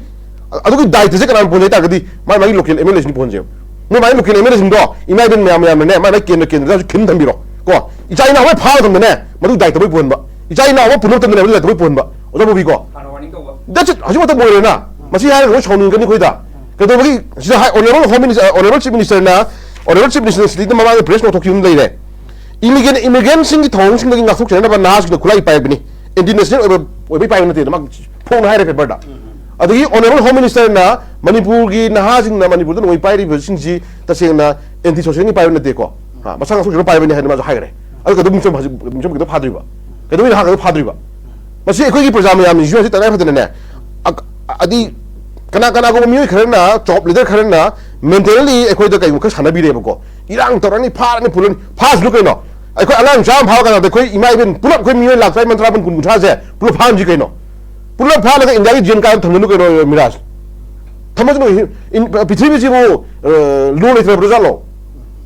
ꯑꯗꯨꯒꯤ ꯗꯥꯏꯇꯁꯦ ꯀꯅꯥꯅ ꯄꯨꯍꯟꯖꯦ ꯍꯥꯏ ꯇꯥꯔꯒꯗꯤ, ꯃꯥꯏ ꯃꯥꯒꯤ local MLA ꯁꯤꯡ ꯄꯨꯍꯟꯁꯦꯕ꯫ ꯃꯣꯏ ꯃꯥꯏ local MLA ꯁꯤꯡꯗꯣ, ꯏꯃꯥ ꯏꯕꯦꯟ ꯃꯌꯥꯝ, ꯃꯌꯥꯝꯅꯅꯦ, ꯃꯥꯏ ꯃꯥꯏ ꯀꯦꯟꯗ꯭ꯔ, ꯀꯦꯟꯗ꯭ꯔꯗꯁꯨ ꯈꯤꯟ ꯊꯝꯕꯤꯔꯣ ꯀꯣ꯫ ꯏꯆꯥ ꯏꯅꯥꯎ ꯂꯣꯏ ꯐꯥꯔ ꯃꯇꯝꯗꯅꯦ, ꯃꯗꯨ ꯗꯥꯏꯇ ꯃꯣꯏ ꯄꯨꯍꯟꯕ꯫ ꯏꯆꯥ ꯏꯅꯥꯎ ꯑꯃ ꯄꯨꯟꯕ ꯃꯇꯝꯗꯅꯦ, ꯃꯗꯨ ꯗꯥꯏꯇ ꯃꯣꯏ ꯄꯨꯍꯟꯕ꯫ ꯑꯣꯖꯥ ꯕꯣꯕꯤꯀꯣ꯫ ꯍꯥꯟꯅ warning ꯇꯧꯕ꯫ That's it꯫ ꯍꯧꯖꯤꯛ ꯃꯇꯝ ꯑꯣꯏꯔꯦꯅ꯫ ꯃꯁꯤ ꯍꯥꯏꯔꯒ ꯃꯣꯏ ꯁꯥꯎꯅꯤꯡꯒꯅꯤ ꯑꯩꯈꯣꯏꯗ꯫ ꯀꯩꯗꯧꯕꯒꯤ ꯁꯤꯗ ꯍꯥꯏ, honourable home minister, honourable chief minister ꯅ, honourable chief minister ꯁꯤꯗ ꯃꯃꯥꯡꯗ press ꯅꯣꯠ ꯊꯣꯛꯈꯤꯕ ꯑꯃ ꯂꯩꯔꯦ꯫ Immigrant, immigrant ꯁꯤꯡꯒꯤ ꯊꯧꯑꯣꯡꯁꯤꯡꯗꯒꯤ ꯉꯥꯛꯊꯣꯛꯆꯅꯕ ꯅꯍꯥꯁꯤꯡꯅ ꯈꯨꯠꯂꯥꯏ ꯄꯥꯏꯕꯅꯤ꯫ Anti national ꯑꯣꯏꯕ, ꯑꯣꯏꯕꯩ ꯄꯥꯏꯕ ꯅꯠꯇꯦ, ꯃꯥ ꯐꯣꯡꯅ ꯍꯥꯏꯔꯦ paper ꯗ꯫ ꯑꯗꯒꯤ honourable home minister ꯅ ꯃꯅꯤꯄꯨꯔꯒꯤ ꯅꯍꯥꯁꯤꯡꯅ ꯃꯅꯤꯄꯨꯔꯗ ꯅꯣꯡꯃꯩ ꯄꯥꯏꯔꯤꯕꯁꯤꯡꯁꯤ ꯇꯁꯦꯡꯅ anti social ꯒꯤ ꯄꯥꯏꯕ ꯅꯠꯇꯦꯀꯣ꯫ ꯍꯥ, ꯃꯁꯥ ꯉꯥꯛꯊꯣꯛꯆꯅꯕ ꯄꯥꯏꯕꯅꯤ ꯍꯥꯏꯅ ꯃꯥꯁꯨ ꯍꯥꯏꯈ꯭ꯔꯦ꯫ ꯑꯗꯨ ꯀꯩꯗꯧꯕ ꯃꯤꯆꯝ ꯍꯧꯖꯤꯛ ꯃꯤꯆꯝ ꯀꯩꯗꯧ ꯐꯥꯗ꯭ꯔꯤꯕ? ꯀꯩꯗꯧꯕꯩ ꯅꯍꯥ ꯀꯩꯗꯧ ꯐꯥꯗ꯭ꯔꯤꯕ? ꯃꯁꯤ ꯑꯩꯈꯣꯏꯒꯤ ꯄ꯭ꯔꯖꯥ ꯃꯌꯥꯝꯁꯤꯁꯨ ꯍꯧꯖꯤꯛ ꯇꯉꯥꯏ ꯐꯗꯅꯅꯦ, ꯑ-, ꯑꯗꯤ ꯀꯅꯥ ꯀꯅꯥꯒꯨꯝꯕ ꯃꯤꯑꯣꯏ ꯈꯔꯅ, top leader ꯈꯔꯅ mentally ꯑꯩꯈꯣꯏꯗ ꯀꯩꯒꯨꯝꯕ ꯈꯔ ꯁꯥꯟꯅꯕꯤꯔꯦꯕꯀꯣ, ꯏꯔꯥꯡ ꯇꯧꯔꯅꯤ, ꯐꯥꯔꯅꯤ, ꯄꯨꯜꯂꯅꯤ, ꯐꯥꯁꯅꯨ ꯀꯩꯅꯣ꯫ ꯑꯩꯈꯣꯏ ꯑꯉꯥꯡ ꯃꯆꯥ ꯑꯃ ꯐꯥꯕ ꯀꯥꯟꯗ ꯑꯩꯈꯣꯏ ꯏꯃꯥ ꯏꯕꯦꯟ ꯄꯨꯂꯞ, ꯑꯩꯈꯣꯏ ꯃꯤꯑꯣꯏ ꯂꯥꯛ ꯇꯔꯥ, ꯃꯟ ꯇꯔꯥ, ꯃꯟ ꯀꯨꯟ, ꯀꯨꯟꯊ꯭ꯔꯥꯁꯦ ꯄꯨꯂꯞ ꯐꯥꯍꯟꯁꯤ ꯀꯩꯅꯣ꯫ ꯄꯨꯂꯞ ꯐꯥꯍꯜꯂꯒ ꯏꯟꯗꯤꯌꯥꯒꯤ ꯖꯦꯜ ꯀꯥꯏꯗ ꯊꯝꯖꯅꯨ ꯀꯩꯅꯣ, ꯃꯤꯔꯥꯖ꯫ ꯊꯝꯃꯁꯅꯨ꯫ ꯏꯟ-, ꯄ꯭ꯔꯤꯊꯤꯕꯤꯁꯤꯕꯨ, ꯑ, ꯂꯣ ꯂꯩꯇ꯭ꯔꯕ꯭ꯔꯖꯥꯠꯂꯣ?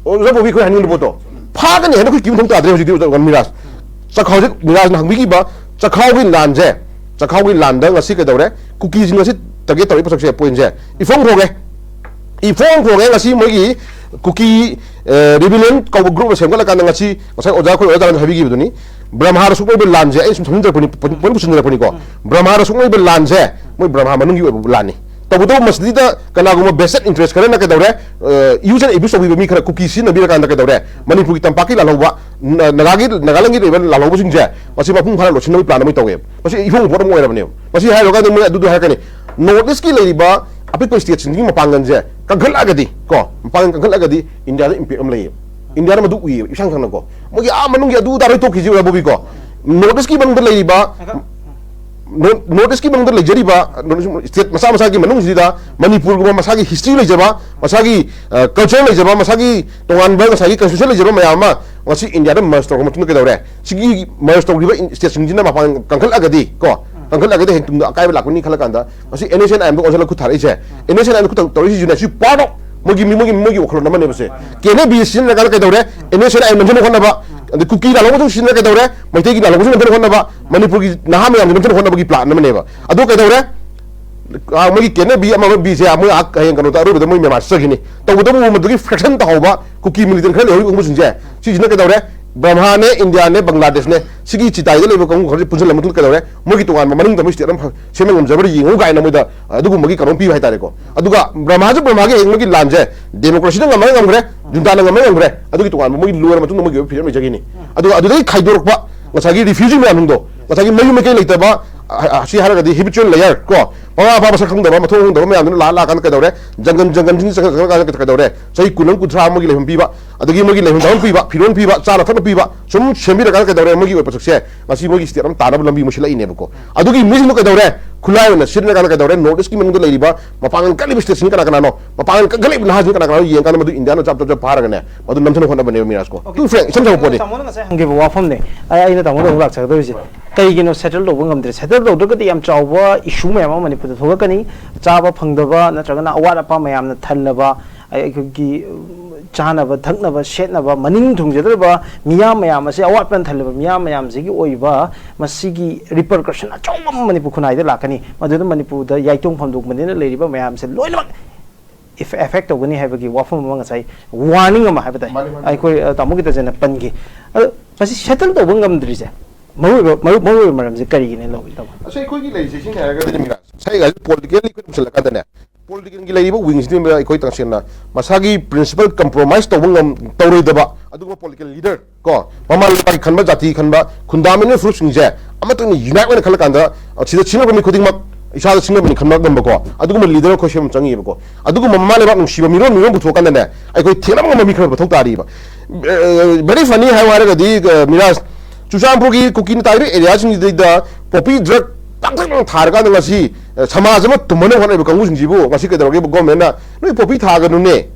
ꯑꯣꯖꯥ ꯕꯣꯕꯤ, ꯑꯩꯈꯣꯏ ꯍꯥꯏꯅꯤꯡꯕ ꯄꯣꯠꯇꯣ꯫ ꯐꯥꯒꯅꯤ ꯍꯥꯏꯅ ꯑꯩꯈꯣꯏ ꯀꯤꯕ ꯊꯣꯛ ꯇꯥꯗ꯭ꯔꯦ ꯍꯧꯖꯤꯛꯇꯤ, ꯑꯣꯖꯥ ꯃꯤꯔꯥꯖ꯫ ꯆꯈꯥꯎꯁꯦ, ꯃꯤꯔꯥꯖꯅ ꯍꯪꯕꯤꯈꯤꯕ ꯆꯈꯥꯎꯒꯤ ꯂꯥꯟꯁꯦ, ꯆꯈꯥꯎꯒꯤ ꯂꯥꯟꯗ ꯉꯁꯤ ꯀꯩꯗꯧꯔꯦ? ꯀꯨꯀꯤꯁꯤꯡ ꯑꯁꯤ target ꯇꯧꯔꯛꯏ ꯄꯣꯠꯁꯛꯁꯦ, point ꯁꯦ꯫ ꯏꯐꯣꯡ ꯐꯣꯡꯉꯦ꯫ ꯏꯐꯣꯡ ꯐꯣꯡꯉꯦ ꯉꯁꯤ ꯃꯣꯏꯒꯤ ꯀꯨꯀꯤ, ꯑ, rebellion ꯀꯧꯕ group ꯑꯃ ꯁꯦꯝꯒꯠꯂꯀꯥꯟꯗ ꯉꯁꯤ ꯉꯁꯥꯏ ꯑꯣꯖꯥ, ꯑꯩꯈꯣꯏ ꯑꯣꯖꯥ ꯗꯥꯅꯁꯨ ꯍꯥꯏꯕꯤꯈꯤꯕꯗꯨꯅꯤ꯫ ꯕ꯭ꯔꯍꯃꯥꯗ ꯁꯣꯛꯅꯔꯤꯕ ꯂꯥꯟꯁꯦ ꯑꯩ ꯁꯨꯝ ꯁꯝꯖꯤꯟꯖꯔꯛꯄꯅꯤ, ꯄꯣꯏꯟ ꯄꯨꯁꯤꯟꯖꯔꯛꯄꯅꯤꯀꯣ꯫ ꯕ꯭ꯔꯍꯃꯥꯗ ꯁꯣꯛꯅꯔꯤꯕ ꯂꯥꯟꯁꯦ ꯃꯣꯏ ꯕ꯭ꯔꯍꯃꯥ ꯃꯅꯨꯡꯒꯤ ꯑꯣꯏꯕ ꯂꯥꯟꯅꯤ꯫ ꯇꯧꯕꯇꯕꯨ ꯃꯁꯤꯗ ꯀꯅꯥꯒꯨꯝꯕ vested interest ꯈꯔꯅ ꯀꯩꯗꯧꯔꯦ? ꯑ, use and abuse ꯇꯧꯕꯤꯕ ꯃꯤ ꯈꯔ, ꯀꯨꯀꯤ ꯁꯤꯖꯤꯟꯅꯕꯤꯔꯀꯥꯟꯗ ꯀꯩꯗꯧꯔꯦ? ꯃꯅꯤꯄꯨꯔꯒꯤ ꯇꯝꯄꯥꯛꯀꯤ ꯂꯥꯜꯍꯧꯕ, ꯅ-, ꯅꯥꯒꯥꯒꯤ, ꯅꯥꯒꯥꯂꯦꯟꯒꯤ ꯑꯣꯏꯕ ꯂꯥꯜꯍꯧꯕꯁꯤꯡꯁꯦ ꯃꯁꯤ ꯃꯄꯨꯡ ꯐꯥꯅ ꯂꯣꯠꯁꯤꯟꯅꯕꯒꯤ plan ꯑꯃ ꯇꯧꯋꯦꯕ꯫ ꯃꯁꯤ ꯏꯐꯣꯡ ꯐꯣꯡꯕ ꯑꯃ ꯑꯣꯏꯔꯕꯅꯦꯕ꯫ ꯃꯁꯤ ꯍꯥꯏꯔꯨꯔꯀꯥꯟꯗ ꯃꯣꯏ ꯑꯗꯨꯗꯣ ꯍꯥꯏꯔꯛꯀꯅꯤ꯫ North East ꯀꯤ ꯂꯩꯔꯤꯕ ꯑꯄꯤꯛꯄ state ꯁꯤꯡꯒꯤ ꯃꯄꯥꯡꯒꯜꯁꯦ ꯀꯟꯈꯠꯂꯛꯑꯒꯗꯤ ꯀꯣ, ꯃꯄꯥꯡꯒꯜ ꯀꯟꯈꯠꯂꯒꯗꯤ ꯏꯟꯗꯤꯌꯥꯗ impact ꯑꯃ ꯂꯩꯌꯦꯕ꯫ ꯏꯟꯗꯤꯌꯥꯗ ꯃꯗꯨ ꯎꯏꯌꯦꯕ, ꯏꯁꯥꯡ ꯁꯥꯡꯅꯀꯣ꯫ ꯃꯣꯏꯒꯤ ꯑꯥ ꯃꯅꯨꯡꯒꯤ ꯑꯗꯨ ꯑꯗꯥ ꯂꯣꯏ ꯇꯣꯛꯈꯤꯁꯤ, ꯑꯣꯖꯥ ꯕꯣꯕꯤꯀꯣ꯫ North East ꯀꯤ ꯃꯅꯨꯡꯗ ꯂꯩꯔꯤꯕ ꯑꯗꯣ ꯅꯣꯔꯠ ꯏꯁꯀꯤ ꯃꯅꯨꯡꯗ ꯂꯩꯖꯔꯤꯕ ꯁ꯭ꯇꯦꯠ ꯃꯁꯥ ꯃꯁꯥꯒꯤ ꯃꯅꯨꯡꯁꯤꯗ ꯃꯅꯤꯄꯨꯔꯒꯨꯝꯕ ꯃꯁꯥꯒꯤ ꯍꯤꯁꯇ꯭ꯔꯤ ꯂꯩꯖꯕ, ꯃꯁꯥꯒꯤ ꯀꯜꯆꯔ ꯂꯩꯖꯕ, ꯃꯁꯥꯒꯤ ꯇꯣꯉꯥꯟꯕ ꯉꯁꯥꯏꯒꯤ ꯀꯟꯁꯇꯤꯇ꯭ꯌꯨꯁꯟ ꯂꯩꯖꯕ ꯃꯌꯥꯝ ꯑꯃ ꯉꯁꯤ ꯏꯟꯗꯤꯌꯥꯗ ꯃꯔꯁ ꯇꯧꯔꯕ ꯃꯇꯨꯡꯗ ꯀꯩꯗꯧꯔꯦ? ꯁꯤꯒꯤ ꯃꯔꯁ ꯇꯧꯈꯤꯕ ꯁ꯭ꯇꯦꯠꯁꯤꯡꯁꯤꯅ ꯃꯄꯥꯡ ꯀꯟꯈꯠꯂꯒꯗꯤ ꯀꯣ, ꯀꯟꯈꯠꯂꯒꯗꯤ ꯍꯌꯦꯡ ꯇꯨꯡꯗ ꯑꯀꯥꯏꯕ ꯂꯥꯛꯀꯅꯤ ꯈꯜꯂ ꯀꯥꯟꯗ ꯉꯁꯤ ꯑꯦꯟ ꯑꯦꯁ ꯑꯦꯟ ꯑꯥꯏ ꯑꯦꯝꯗ ꯑꯣꯟꯁꯤꯜꯂꯒ ꯈꯨꯠ ꯊꯥꯔꯛꯏꯁꯦ, ꯑꯦꯟ ꯑꯦꯁ ꯑꯦꯟ ꯑꯥꯏ ꯑꯦꯝꯗ ꯈꯨꯠ ꯇꯧꯔꯛꯏꯁꯤꯁꯨꯅꯦ, ꯁꯤ ꯄꯥꯔꯠ ꯑꯣꯐ ꯃꯣꯏꯒꯤ ꯃꯤ-, ꯃꯣꯏꯒꯤ, ꯃꯣꯏꯒꯤ ꯋꯥꯈꯜꯂꯣꯟ ꯑꯃꯅꯦꯕ ꯁꯦ꯫ ꯀꯦ ꯑꯦꯟ ꯑꯦ ꯕꯤ ꯁꯤꯖꯤꯟꯅꯔꯀꯥꯟꯗ ꯀꯩꯗꯧꯔꯦ? N S N I M ꯅꯝꯊꯅꯕ ꯍꯣꯠꯅꯕ, ꯑꯗꯩ ꯀꯨꯀꯤ ꯂꯥꯜꯍꯧꯕꯁꯨ ꯁꯤꯖꯤꯟꯅꯔ ꯀꯩꯗꯧꯔꯦ? ꯃꯩꯇꯩꯒꯤ ꯂꯥꯜꯍꯧꯕꯁꯨ ꯅꯝꯊꯅꯕ ꯍꯣꯠꯅꯕ, ꯃꯅꯤꯄꯨꯔꯒꯤ ꯅꯍꯥ ꯃꯌꯥꯝꯁꯦ ꯅꯝꯊꯅꯕ ꯍꯣꯠꯅꯕꯒꯤ ꯄ꯭ꯂꯥꯟ ꯑꯃꯅꯦꯕ꯫ ꯑꯗꯨ ꯀꯩꯗꯧꯔꯦ? ꯑ, ꯃꯣꯏꯒꯤ ꯀꯦ ꯑꯦꯟ ꯑꯦ ꯕꯤ ꯑꯃ, ꯕꯤꯁꯦ ꯃꯣꯏ ꯑꯥ ꯍꯌꯦꯡ ꯀꯩꯅꯣꯗ ꯑꯔꯣꯏꯕꯗ ꯃꯣꯏ ꯃ꯭ꯌꯥꯟꯃꯥꯔ ꯆꯠꯈꯤꯅꯤ꯫ ꯇꯧꯕꯇꯕꯨ ꯃꯗꯨꯒꯤ ꯐ꯭ꯔꯦꯛꯁꯟ ꯇꯧꯍꯧꯕ ꯀꯨꯀꯤ ꯃꯤꯂꯤꯇꯦꯟ ꯈꯔ ꯂꯩꯍꯧꯔꯤꯕ ꯀꯥꯡꯕꯨꯁꯤꯡꯁꯦ, ꯁꯤꯁꯤꯅ ꯀꯩꯗꯧꯔꯦ? ꯕ꯭ꯔꯍꯃꯥꯅꯦ, ꯏꯟꯗꯤꯌꯥꯅꯦ, ꯕꯪꯒ꯭ꯂꯥꯗꯦꯁꯅꯦ, ꯁꯤꯒꯤ ꯆꯤꯇꯥꯏꯗ ꯂꯩꯕ ꯀꯥꯡꯕꯨ ꯈꯔꯁꯤ ꯄꯨꯟꯁꯤꯜꯂ ꯃꯇꯨꯡꯗ ꯀꯩꯗꯧꯔꯦ? ꯃꯣꯏꯒꯤ ꯇꯣꯉꯥꯟꯕ ꯃꯅꯨꯡꯗ ꯃꯣꯏ ꯁ꯭ꯇꯦꯠ ꯑꯃ ꯐ-, ꯁꯦꯝꯕ ꯉꯝꯖꯕ꯭ꯔꯥ ꯌꯦꯡꯉꯨ ꯀꯥꯏꯅ ꯃꯣꯏꯗ ꯑꯗꯨꯒꯨꯝꯕꯒꯤ ꯀꯩꯅꯣꯝ ꯄꯤꯕ ꯍꯥꯏꯇꯥꯔꯦꯀꯣ꯫ ꯑꯗꯨꯒ ꯕ꯭ꯔꯍꯃꯥꯁꯨ ꯕ꯭ꯔꯍꯃꯥꯒꯤ ꯍꯌꯦꯡ ꯃꯣꯏꯒꯤ ꯂꯥꯟꯁꯦ ꯗꯦꯃꯣꯀ꯭ꯔꯦꯁꯤꯅ ꯉꯝꯃꯒ ꯉꯝꯈ꯭ꯔꯦ, ꯖꯨꯟꯇꯥꯅ ꯉꯝꯃꯒ ꯉꯝꯈ꯭ꯔꯦ, ꯑꯗꯨꯒꯤ ꯇꯣꯉꯥꯟꯕ ꯃꯣꯏꯒꯤ ꯂꯣꯏꯔ ꯃꯇꯨꯡꯗ ꯃꯣꯏꯒꯤ ꯑꯣꯏꯕ ꯐꯤꯔꯦꯞ ꯂꯩꯖꯈꯤꯅꯤ꯫ ꯑꯗꯨꯒ ꯑꯗꯨꯗꯒꯤ ꯈꯥꯏꯗꯣꯔꯛꯄ ꯉꯁꯥꯏꯒꯤ ꯔꯤꯐ꯭ꯌꯨꯖꯤ ꯃꯌꯥꯝꯁꯤꯡꯗꯣ, ꯉꯁꯥꯏꯒꯤ ꯃꯌꯨꯝ ꯃꯀꯩ ꯂꯩꯇꯕ, ꯑ, ꯑ, ꯑꯁꯤ ꯍꯥꯏꯔꯒꯗꯤ ꯍꯦꯕꯤꯆꯨꯋꯦꯜ ꯂꯦꯌꯔ ꯀꯣ, ꯃꯃꯥ ꯃꯄꯥ ꯃꯁꯛ ꯈꯪꯗꯕ, ꯃꯊꯣꯡ ꯈꯪꯗꯕ ꯃꯌꯥꯝꯗꯨꯅ ꯂꯥꯛꯑ ꯂꯥꯛꯑꯀꯥꯟꯗ ꯀꯩꯗꯧꯔꯦ? ꯖꯪꯒꯜ, ꯖꯪꯒꯜꯁꯤꯡ ꯆꯪꯉ ꯆꯪꯉꯀꯥꯟꯗ ꯀꯩꯗꯧꯔꯦ? ꯆꯍꯤ ꯀꯨꯟ ꯑꯃ, ꯀꯨꯟꯊ꯭ꯔꯥ ꯑꯃꯒꯤ ꯂꯩꯐꯝ ꯄꯤꯕ, ꯑꯗꯒꯤ ꯃꯣꯏꯒꯤ ꯂꯩꯐꯝ ꯆꯥꯐꯝ ꯄꯤꯕ, ꯐꯤꯔꯣꯜ ꯄꯤꯕ, ꯆꯥꯅ ꯊꯛꯅ ꯄꯤꯕ, ꯁꯨꯝ ꯁꯦꯝꯕꯤꯔꯀꯥꯟꯗ ꯀꯩꯗꯧꯔꯦ? ꯃꯣꯏꯒꯤ ꯑꯣꯏꯕ ꯄꯣꯠꯁꯛꯁꯦ ꯉꯁꯤ ꯃꯣꯏꯒꯤ ꯁ꯭ꯇꯦꯠ ꯑꯃ ꯇꯥꯅꯕ ꯂꯝꯕꯤ ꯃꯣꯏ ꯁꯤꯜꯂꯛꯏꯅꯦꯕꯀꯣ꯫ ꯑꯗꯨꯒꯤ ꯃꯤꯁꯤꯡꯗꯣ ꯀꯩꯗꯧꯔꯦ? ꯈꯨꯠꯂꯥꯏ ꯑꯣꯏꯅ ꯁꯤꯖꯤꯟꯅꯔꯀꯥꯟꯗ ꯀꯩꯗꯧꯔꯦ? ꯅꯣꯔꯠ ꯏꯁꯀꯤ ꯃꯅꯨꯡꯗ ꯂꯩꯔꯤꯕ ꯃꯄꯥꯡꯒꯜ ꯀꯜꯂꯤꯕ ꯁ꯭ꯇꯦꯠꯁꯤꯡ ꯀꯅꯥ ꯀꯅꯥꯅꯣ? ꯃꯄꯥꯡꯒꯜ ꯀꯟꯈꯠꯂꯛꯏꯕ ꯅꯍꯥꯁꯤꯡ ꯀꯅꯥ ꯀꯅꯥꯅꯣ ꯌꯦꯡꯀꯥꯟꯗ ꯃꯗꯨ ꯏꯟꯗꯤꯌꯥꯅ ꯆꯞ ꯆꯞ ꯆꯞ ꯐꯥꯔꯒꯅꯦ, ꯃꯗꯨ ꯅꯝꯊꯅ ꯍꯣꯠꯅꯕꯅꯦꯕ ꯃꯤꯔꯥꯖꯀꯣ꯫ ꯑꯣꯀꯦ꯫ Too frank, ꯏꯆꯝ ꯆꯝꯕ ꯄꯣꯠꯅꯤ꯫ ꯇꯥꯃꯣꯅ ꯉꯁꯥꯏ ꯍꯪꯈꯤꯕ ꯋꯥꯐꯝꯅꯦ, ꯑꯩ, ꯑꯩꯅ ꯇꯥꯃꯣꯗ ꯑꯃꯨꯛ ꯂꯥꯛꯆꯒꯗꯧꯔꯤꯁꯦ꯫ ꯀꯩꯒꯤꯅꯣ ꯁꯦꯇꯜ ꯇꯧꯕ ꯉꯝꯗ꯭ꯔꯦ? ꯁꯦꯇꯜ ꯇꯧꯗ꯭ꯔꯒꯗꯤ ꯌꯥꯝ ꯆꯥꯎꯕ ꯏꯁꯨ ꯃꯌꯥꯝ ꯑꯃ ꯃꯅꯤꯄꯨꯔꯗ ꯊꯣꯛꯂꯛꯀꯅꯤ꯫ ꯆꯥꯕ ꯐꯪꯗꯕ ꯅꯠꯇ꯭ꯔꯒꯅ ꯑꯋꯥꯠ ꯑꯄꯥ ꯃꯌꯥꯝꯅ ꯊꯜꯂꯕ, ꯑꯩꯈꯣꯏꯒꯤ, ꯎꯝ, ꯆꯥꯅꯕ ꯊꯛꯅꯕ ꯁꯦꯠꯅꯕ ꯃꯅꯤꯡ ꯊꯨꯡꯖꯗꯧꯔꯤꯕ ꯃꯤꯌꯥꯝ ꯃꯌꯥꯝ ꯑꯁꯤ, ꯑꯋꯥꯠꯄꯅ ꯊꯜꯂꯕ ꯃꯤꯌꯥꯝ ꯃꯌꯥꯝꯁꯤꯒꯤ ꯑꯣꯏꯕ ꯃꯁꯤꯒꯤ ꯔꯤꯄꯔꯀꯁꯟ ꯑꯆꯧꯕ ꯑꯃ ꯃꯅꯤꯄꯨꯔ ꯈꯨꯟꯅꯥꯏꯗ ꯂꯥꯛꯀꯅꯤ꯫ ꯃꯗꯨꯗ ꯃꯅꯤꯄꯨꯔꯗ ꯌꯥꯏꯇꯣꯡ ꯐꯝꯗꯣꯛꯄꯅꯤꯅ ꯂꯩꯔꯤꯕ ꯃꯌꯥꯝꯁꯦ ꯂꯣꯏꯅꯃꯛ ꯏꯐ-, ꯑꯦꯐꯦꯛ ꯇꯧꯒꯅꯤ ꯍꯥꯏꯕꯒꯤ ꯋꯥꯐꯝ ꯑꯃ ꯉꯁꯥꯏ ꯋꯥꯔꯅꯤꯡ ꯑꯃ ꯍꯥꯏꯕ ꯇꯥꯏ, ꯃꯥꯅꯤ, ꯃꯥꯅꯤ꯫ ꯑꯩꯈꯣꯏ, ꯑ, ꯇꯥꯃꯣ ꯒꯤꯇꯥꯆꯟꯅ ꯄꯟꯈꯤ꯫ ꯑꯗꯣ ꯃꯁꯤ ꯁꯦꯇꯜ ꯇꯧꯕ ꯉꯝꯗ꯭ꯔꯤꯁꯦ ꯃꯔꯨꯑꯣꯏꯕ, ꯃꯔꯨ-, ꯃꯔꯨꯑꯣꯏꯕ ꯃꯔꯝꯁꯦ ꯀꯔꯤꯒꯤꯅꯦ ꯂꯧꯏ, ꯇꯥꯃꯣ? ꯑꯁ, ꯑꯩꯈꯣꯏꯒꯤ ꯂꯩꯔꯤꯁꯦ ꯁꯤꯅꯤ ꯍꯥꯏꯔꯒꯗꯤ ꯃꯤꯔꯥꯖ, ꯉꯁꯥꯏ ꯍꯥꯏꯁꯦ ꯄꯣꯂꯤꯇꯤꯀꯦꯜꯂꯤ ꯑꯩꯈꯣꯏ ꯄꯨꯁꯜꯂꯀꯥꯟꯗꯅꯦ, ꯄꯣꯂꯤꯇꯤꯀꯦꯜꯒꯤ ꯂꯩꯔꯤꯕ ꯋꯤꯡꯁꯤꯗꯤ ꯑꯩꯈꯣꯏ ꯇꯁꯦꯡꯅ ꯃꯁꯥꯒꯤ ꯄ꯭ꯔꯤꯟꯁꯤꯄꯜ ꯀꯝꯄ꯭ꯔꯣꯃꯥꯏꯁ ꯇꯧꯕ ꯉꯝ-, ꯇꯧꯔꯣꯏꯗꯕ ꯑꯗꯨꯒꯨꯝꯕ ꯄꯣꯂꯤꯇꯤꯀꯦꯜ ꯂꯤꯗꯔ ꯀꯣ, ꯃꯃꯥ ꯂꯩꯕꯥꯛꯀꯤ ꯈꯟꯕ, ꯖꯥꯇꯤ ꯈꯟꯕ, ꯐꯨꯟꯗꯥꯃꯦꯟꯇꯦꯜ ꯐꯨꯔꯨꯞꯁꯤꯡꯁꯦ ꯑꯃꯠꯇ ꯑꯣꯏꯅ ꯌꯨꯅꯥꯏꯠ ꯑꯣꯏꯅ ꯈꯜꯂꯀꯥꯟꯗ, ꯑ, ꯁꯤꯗ ꯁꯤꯡꯅꯕ ꯃꯤ ꯈꯨꯗꯤꯡꯃꯛ ꯏꯁꯥꯗ ꯁꯤꯡꯅꯕꯅꯤ ꯈꯟꯕ ꯉꯝꯕꯀꯣ, ꯑꯗꯨꯒꯨꯝꯕ ꯂꯤꯗꯔ ꯑꯩꯈꯣꯏ ꯁꯦꯝꯕ ꯑꯃ ꯆꯪꯉꯤꯕꯀꯣ꯫ ꯑꯗꯨꯒꯨꯝꯕ ꯃꯃꯥ ꯂꯩꯕꯥꯛ ꯅꯨꯡꯁꯤꯕ ꯃꯤꯔꯣꯟ, ꯃꯤꯔꯣꯟ ꯄꯨꯊꯣꯛꯑꯀꯥꯟꯗꯅꯦ, ꯑꯩꯈꯣꯏ ꯊꯦꯡꯅꯕ ꯉꯝꯕ ꯃꯤ ꯈꯔ ꯃꯊꯧ ꯇꯥꯔꯤꯕ꯫ ꯑ, very funny ꯍꯥꯏꯌꯨ ꯍꯥꯏꯔꯒꯗꯤ, ꯑ, ꯃꯤꯔꯥꯖ, ꯆꯨꯔꯆꯥꯟꯄꯨꯔꯒꯤ ꯀꯨꯀꯤꯅ ꯇꯥꯔꯤꯕ ꯑꯦꯔꯤꯌꯥꯁꯤꯡꯁꯤꯗꯩꯗ ꯄꯣꯄꯤ ꯗ꯭ꯔꯒ ꯇꯥꯛ ꯇꯥꯛ ꯊꯥꯔꯀꯥꯟꯗ ꯉꯁꯤ, ꯑ, ꯁꯃꯥꯖ ꯑꯃ ꯇꯨꯝꯍꯟꯅꯕ ꯍꯣꯠꯅꯔꯤꯕ ꯀꯥꯡꯕꯨꯁꯤꯡꯁꯤꯕꯨ ꯉꯁꯤ ꯀꯩꯗꯧꯔꯒꯦꯕ? ꯒꯣꯔꯃꯦꯟꯅ "ꯅꯣꯏ ꯄꯣꯄꯤ ꯊꯥꯒꯅꯨꯅꯦ,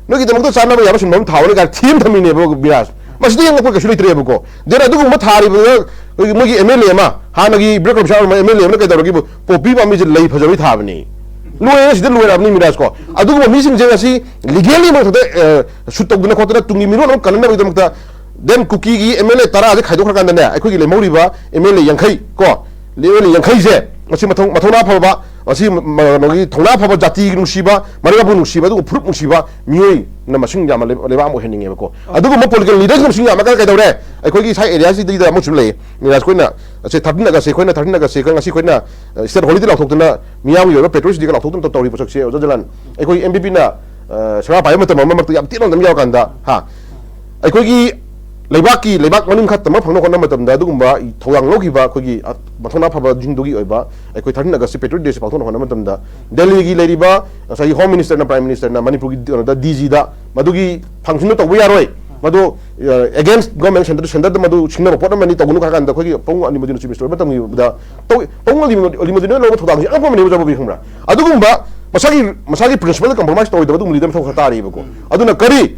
ꯅꯣꯏꯒꯤꯗꯃꯛꯇ ꯆꯥꯅꯕ ꯌꯥꯕ ꯁꯤꯟꯐꯝ ꯑꯃ ꯊꯥꯎꯅꯦ" ꯀꯥꯏꯅ ꯊꯦꯝ ꯊꯝꯃꯤꯅꯦꯕ ꯕꯤꯔꯥꯖ꯫ ꯃꯁꯤꯗꯤ ꯌꯦꯡꯉꯛꯄ ꯀꯩꯁꯨ ꯂꯩꯇ꯭ꯔꯦꯕꯀꯣ꯫ ꯗꯦꯟ ꯑꯗꯨꯒꯨꯝꯕ ꯊꯥꯔꯤꯕ ꯑꯩꯈꯣꯏꯒꯤ ꯃꯣꯏꯒꯤ ꯑꯦꯝ ꯑꯦꯜ ꯑꯦ ꯑꯃ, ꯍꯥꯟꯅꯒꯤ ꯕ꯭ꯔꯦꯛ ꯀꯃꯤꯁꯅꯔ ꯑꯣꯏꯔꯝꯕ ꯑꯦꯝ ꯑꯦꯜ ꯑꯦ ꯑꯃꯅ ꯀꯩꯗꯧꯔꯒꯦꯕꯨ? ꯄꯣꯄꯤ ꯄꯥꯝꯕꯤꯁꯦ ꯂꯩ ꯐꯖꯕꯩ ꯊꯥꯕꯅꯤ꯫ ꯂꯣꯏꯔꯦ, ꯁꯤꯗ ꯂꯣꯏꯔꯕꯅꯤ ꯃꯤꯔꯥꯖ ꯀꯣ꯫ ꯑꯗꯨꯒꯨꯝꯕ ꯃꯤꯁꯤꯡꯁꯦ ꯉꯁꯤ ꯂꯤꯒꯦꯜꯂꯤ ꯃꯊꯛꯇ, ꯑ, ꯁꯨꯠ ꯇꯧꯗꯅ ꯈꯣꯠꯇꯅ ꯇꯨꯡꯒꯤ ꯃꯤꯔꯣꯜ ꯑꯃ ꯀꯜꯍꯟꯅꯕꯒꯤꯗꯃꯛꯇ ꯗꯦꯟ ꯀꯨꯀꯤꯒꯤ ꯑꯦꯝ ꯑꯦꯜ ꯑꯦ ꯇꯔꯥꯁꯦ ꯈꯥꯏꯗꯣꯛꯈ꯭ꯔꯀꯥꯟꯗꯅꯦ, ꯑꯩꯈꯣꯏꯒꯤ ꯂꯦꯝꯍꯧꯔꯤꯕ ꯑꯦꯝ ꯑꯦꯜ ꯑꯦ ꯌꯥꯡꯈꯩ ꯀꯣ, ꯑꯦꯝ ꯑꯦꯜ ꯑꯦ ꯌꯥꯡꯈꯩꯁꯦ ꯃꯁꯤ ꯃꯊꯧ-, ꯃꯊꯧꯅꯥ ꯐꯕ, ꯃꯁꯤ ꯃ-, ꯀꯩꯅꯣꯒꯤ ꯊꯧꯅꯥ ꯐꯕ, ꯖꯥꯇꯤꯒꯤ ꯅꯨꯡꯁꯤꯕ, ꯃꯔꯩ ꯃꯄꯨ ꯅꯨꯡꯁꯤꯕ, ꯑꯗꯨꯒ ꯐꯨꯔꯨꯞ ꯅꯨꯡꯁꯤꯕ ꯃꯤꯑꯣꯏꯅ ꯃꯁꯤꯡ ꯌꯥꯝꯅ ꯂꯩ-, ꯂꯩꯕꯥꯛ ꯑꯃ ꯑꯣꯏꯍꯟꯅꯤꯡꯉꯦꯕꯀꯣ꯫ ꯑꯗꯨꯒꯨꯝꯕ ꯄꯣꯂꯤꯇꯤꯀꯦꯜ ꯂꯤꯗꯔꯁꯤꯡ ꯃꯁꯤꯡ ꯌꯥꯝꯃꯒ ꯀꯩꯗꯧꯔꯦ? ꯑꯩꯈꯣꯏꯒꯤ ꯁꯥꯏ ꯑꯦꯔꯤꯌꯥꯁꯤꯗꯩꯗ ꯑꯃꯁꯨ ꯂꯩ꯫ ꯃꯤꯔꯥꯖ, ꯑꯩꯈꯣꯏꯅ ꯁꯦ ꯊꯥꯔꯇꯤꯟ ꯑꯒꯁ, ꯑꯩꯈꯣꯏꯅ ꯊꯥꯔꯇꯤꯟ ꯑꯒꯁ ꯉꯁꯤ ꯑꯩꯈꯣꯏꯅ, ꯑ, ꯁ꯭ꯇꯦꯠ ꯍꯣꯂꯤꯗꯦ ꯂꯥꯎꯊꯣꯛꯇꯅ ꯃꯤꯌꯥꯝꯒꯤ ꯑꯣꯏꯕ ꯄꯦꯇ꯭ꯔꯣꯏꯠꯁ ꯗꯦꯒ ꯂꯥꯎꯊꯣꯛꯇꯅ ꯇꯧꯔꯤꯕ ꯄꯣꯠꯁꯛꯁꯦ ꯑꯣꯖꯥ ꯖꯂꯥꯟ, ꯑꯩꯈꯣꯏ ꯑꯦꯝ ꯕꯤ ꯄꯤꯅ, ꯑ, ꯁꯔꯀꯥꯔ ꯄꯥꯏꯕ ꯃꯇꯝ ꯑꯃ ꯃꯔꯛꯇ ꯌꯥꯝ ꯊꯤꯅ ꯑꯗꯨꯝ ꯌꯥꯎꯔꯀꯥꯟꯗ, ꯍꯥ, ꯑꯩꯈꯣꯏꯒꯤ ꯂꯩꯕꯥꯛꯀꯤ, ꯂꯩꯕꯥꯛ ꯃꯅꯤꯡ ꯈꯔ ꯇꯝꯕ ꯐꯪꯅꯕ ꯍꯣꯠꯅꯕ ꯃꯇꯝꯗ ꯑꯗꯨꯒꯨꯝꯕ ꯊꯧꯗꯥꯡ ꯂꯧꯈꯤꯕ ꯑꯩꯈꯣꯏꯒꯤ, ꯑ, ꯃꯊꯧꯅꯥ ꯐꯕꯁꯤꯡꯗꯨꯒꯤ ꯑꯣꯏꯕ ꯑꯩꯈꯣꯏ ꯊꯥꯔꯇꯤꯟ ꯑꯒꯁꯁꯤ ꯄꯦꯇ꯭ꯔꯣꯏꯠ ꯗꯦꯁꯤ ꯄꯥꯡꯊꯣꯛꯅꯕ ꯍꯣꯠꯅꯕ ꯃꯇꯝꯗ ꯗꯦꯜꯂꯤꯒꯤ ꯂꯩꯔꯤꯕ ꯉꯁꯥꯏꯒꯤ ꯍꯣꯝ ꯃꯤꯅꯤꯁꯇꯔꯅ, ꯄ꯭ꯔꯥꯏꯝ ꯃꯤꯅꯤꯁꯇꯔꯅ ꯃꯅꯤꯄꯨꯔꯒꯤ ꯀꯩꯅꯣꯗ ꯗꯤ ꯖꯤꯗ ꯃꯗꯨꯒꯤ ꯐꯪꯁꯟꯗꯣ ꯇꯧꯕ ꯌꯥꯔꯣꯏ, ꯃꯗꯨ, ꯑ, ꯑꯦꯒꯦꯟꯁ ꯒꯣꯔꯃꯦꯟ ꯁꯦꯟꯇꯔ, ꯁꯦꯟꯇꯔꯗ ꯃꯗꯨ ꯁꯤꯡꯅꯕ ꯄꯣꯠ ꯑꯃꯅꯤ, ꯇꯧꯒꯅꯨ ꯍꯥꯏ ꯀꯥꯟꯗ ꯑꯩꯈꯣꯏꯒꯤ ꯄꯥꯕꯨꯡ ꯑꯂꯤꯃꯨꯗꯤꯟ ꯆꯤꯐ ꯃꯤꯅꯤꯁꯇꯔ ꯑꯣꯏꯕ ꯃꯇꯝꯒꯤꯗ ꯇꯧ-, ꯄꯥꯕꯨꯡ ꯑꯂꯤꯃꯨꯗꯤꯟ ꯂꯧꯕ ꯊꯧꯗꯥꯡꯁꯤ ꯑꯉꯛꯄ ꯑꯃꯅꯦꯕ, ꯕꯤ ꯈꯪꯕ꯭ꯔꯥ? ꯑꯗꯨꯒꯨꯝꯕ ꯃꯁꯥꯒꯤ, ꯃꯁꯥꯒꯤ ꯄ꯭ꯔꯤꯟꯁꯤꯄꯜꯗ ꯀꯝꯄ꯭ꯔꯣꯃꯥꯏꯁ ꯇꯧꯔꯣꯏꯗꯕ ꯑꯗꯨꯒꯨꯝꯕ ꯂꯤꯗꯔ ꯃꯊꯧ ꯈꯔ ꯇꯥꯔꯤꯕꯀꯣ꯫ ꯑꯗꯨꯅ ꯀꯔꯤ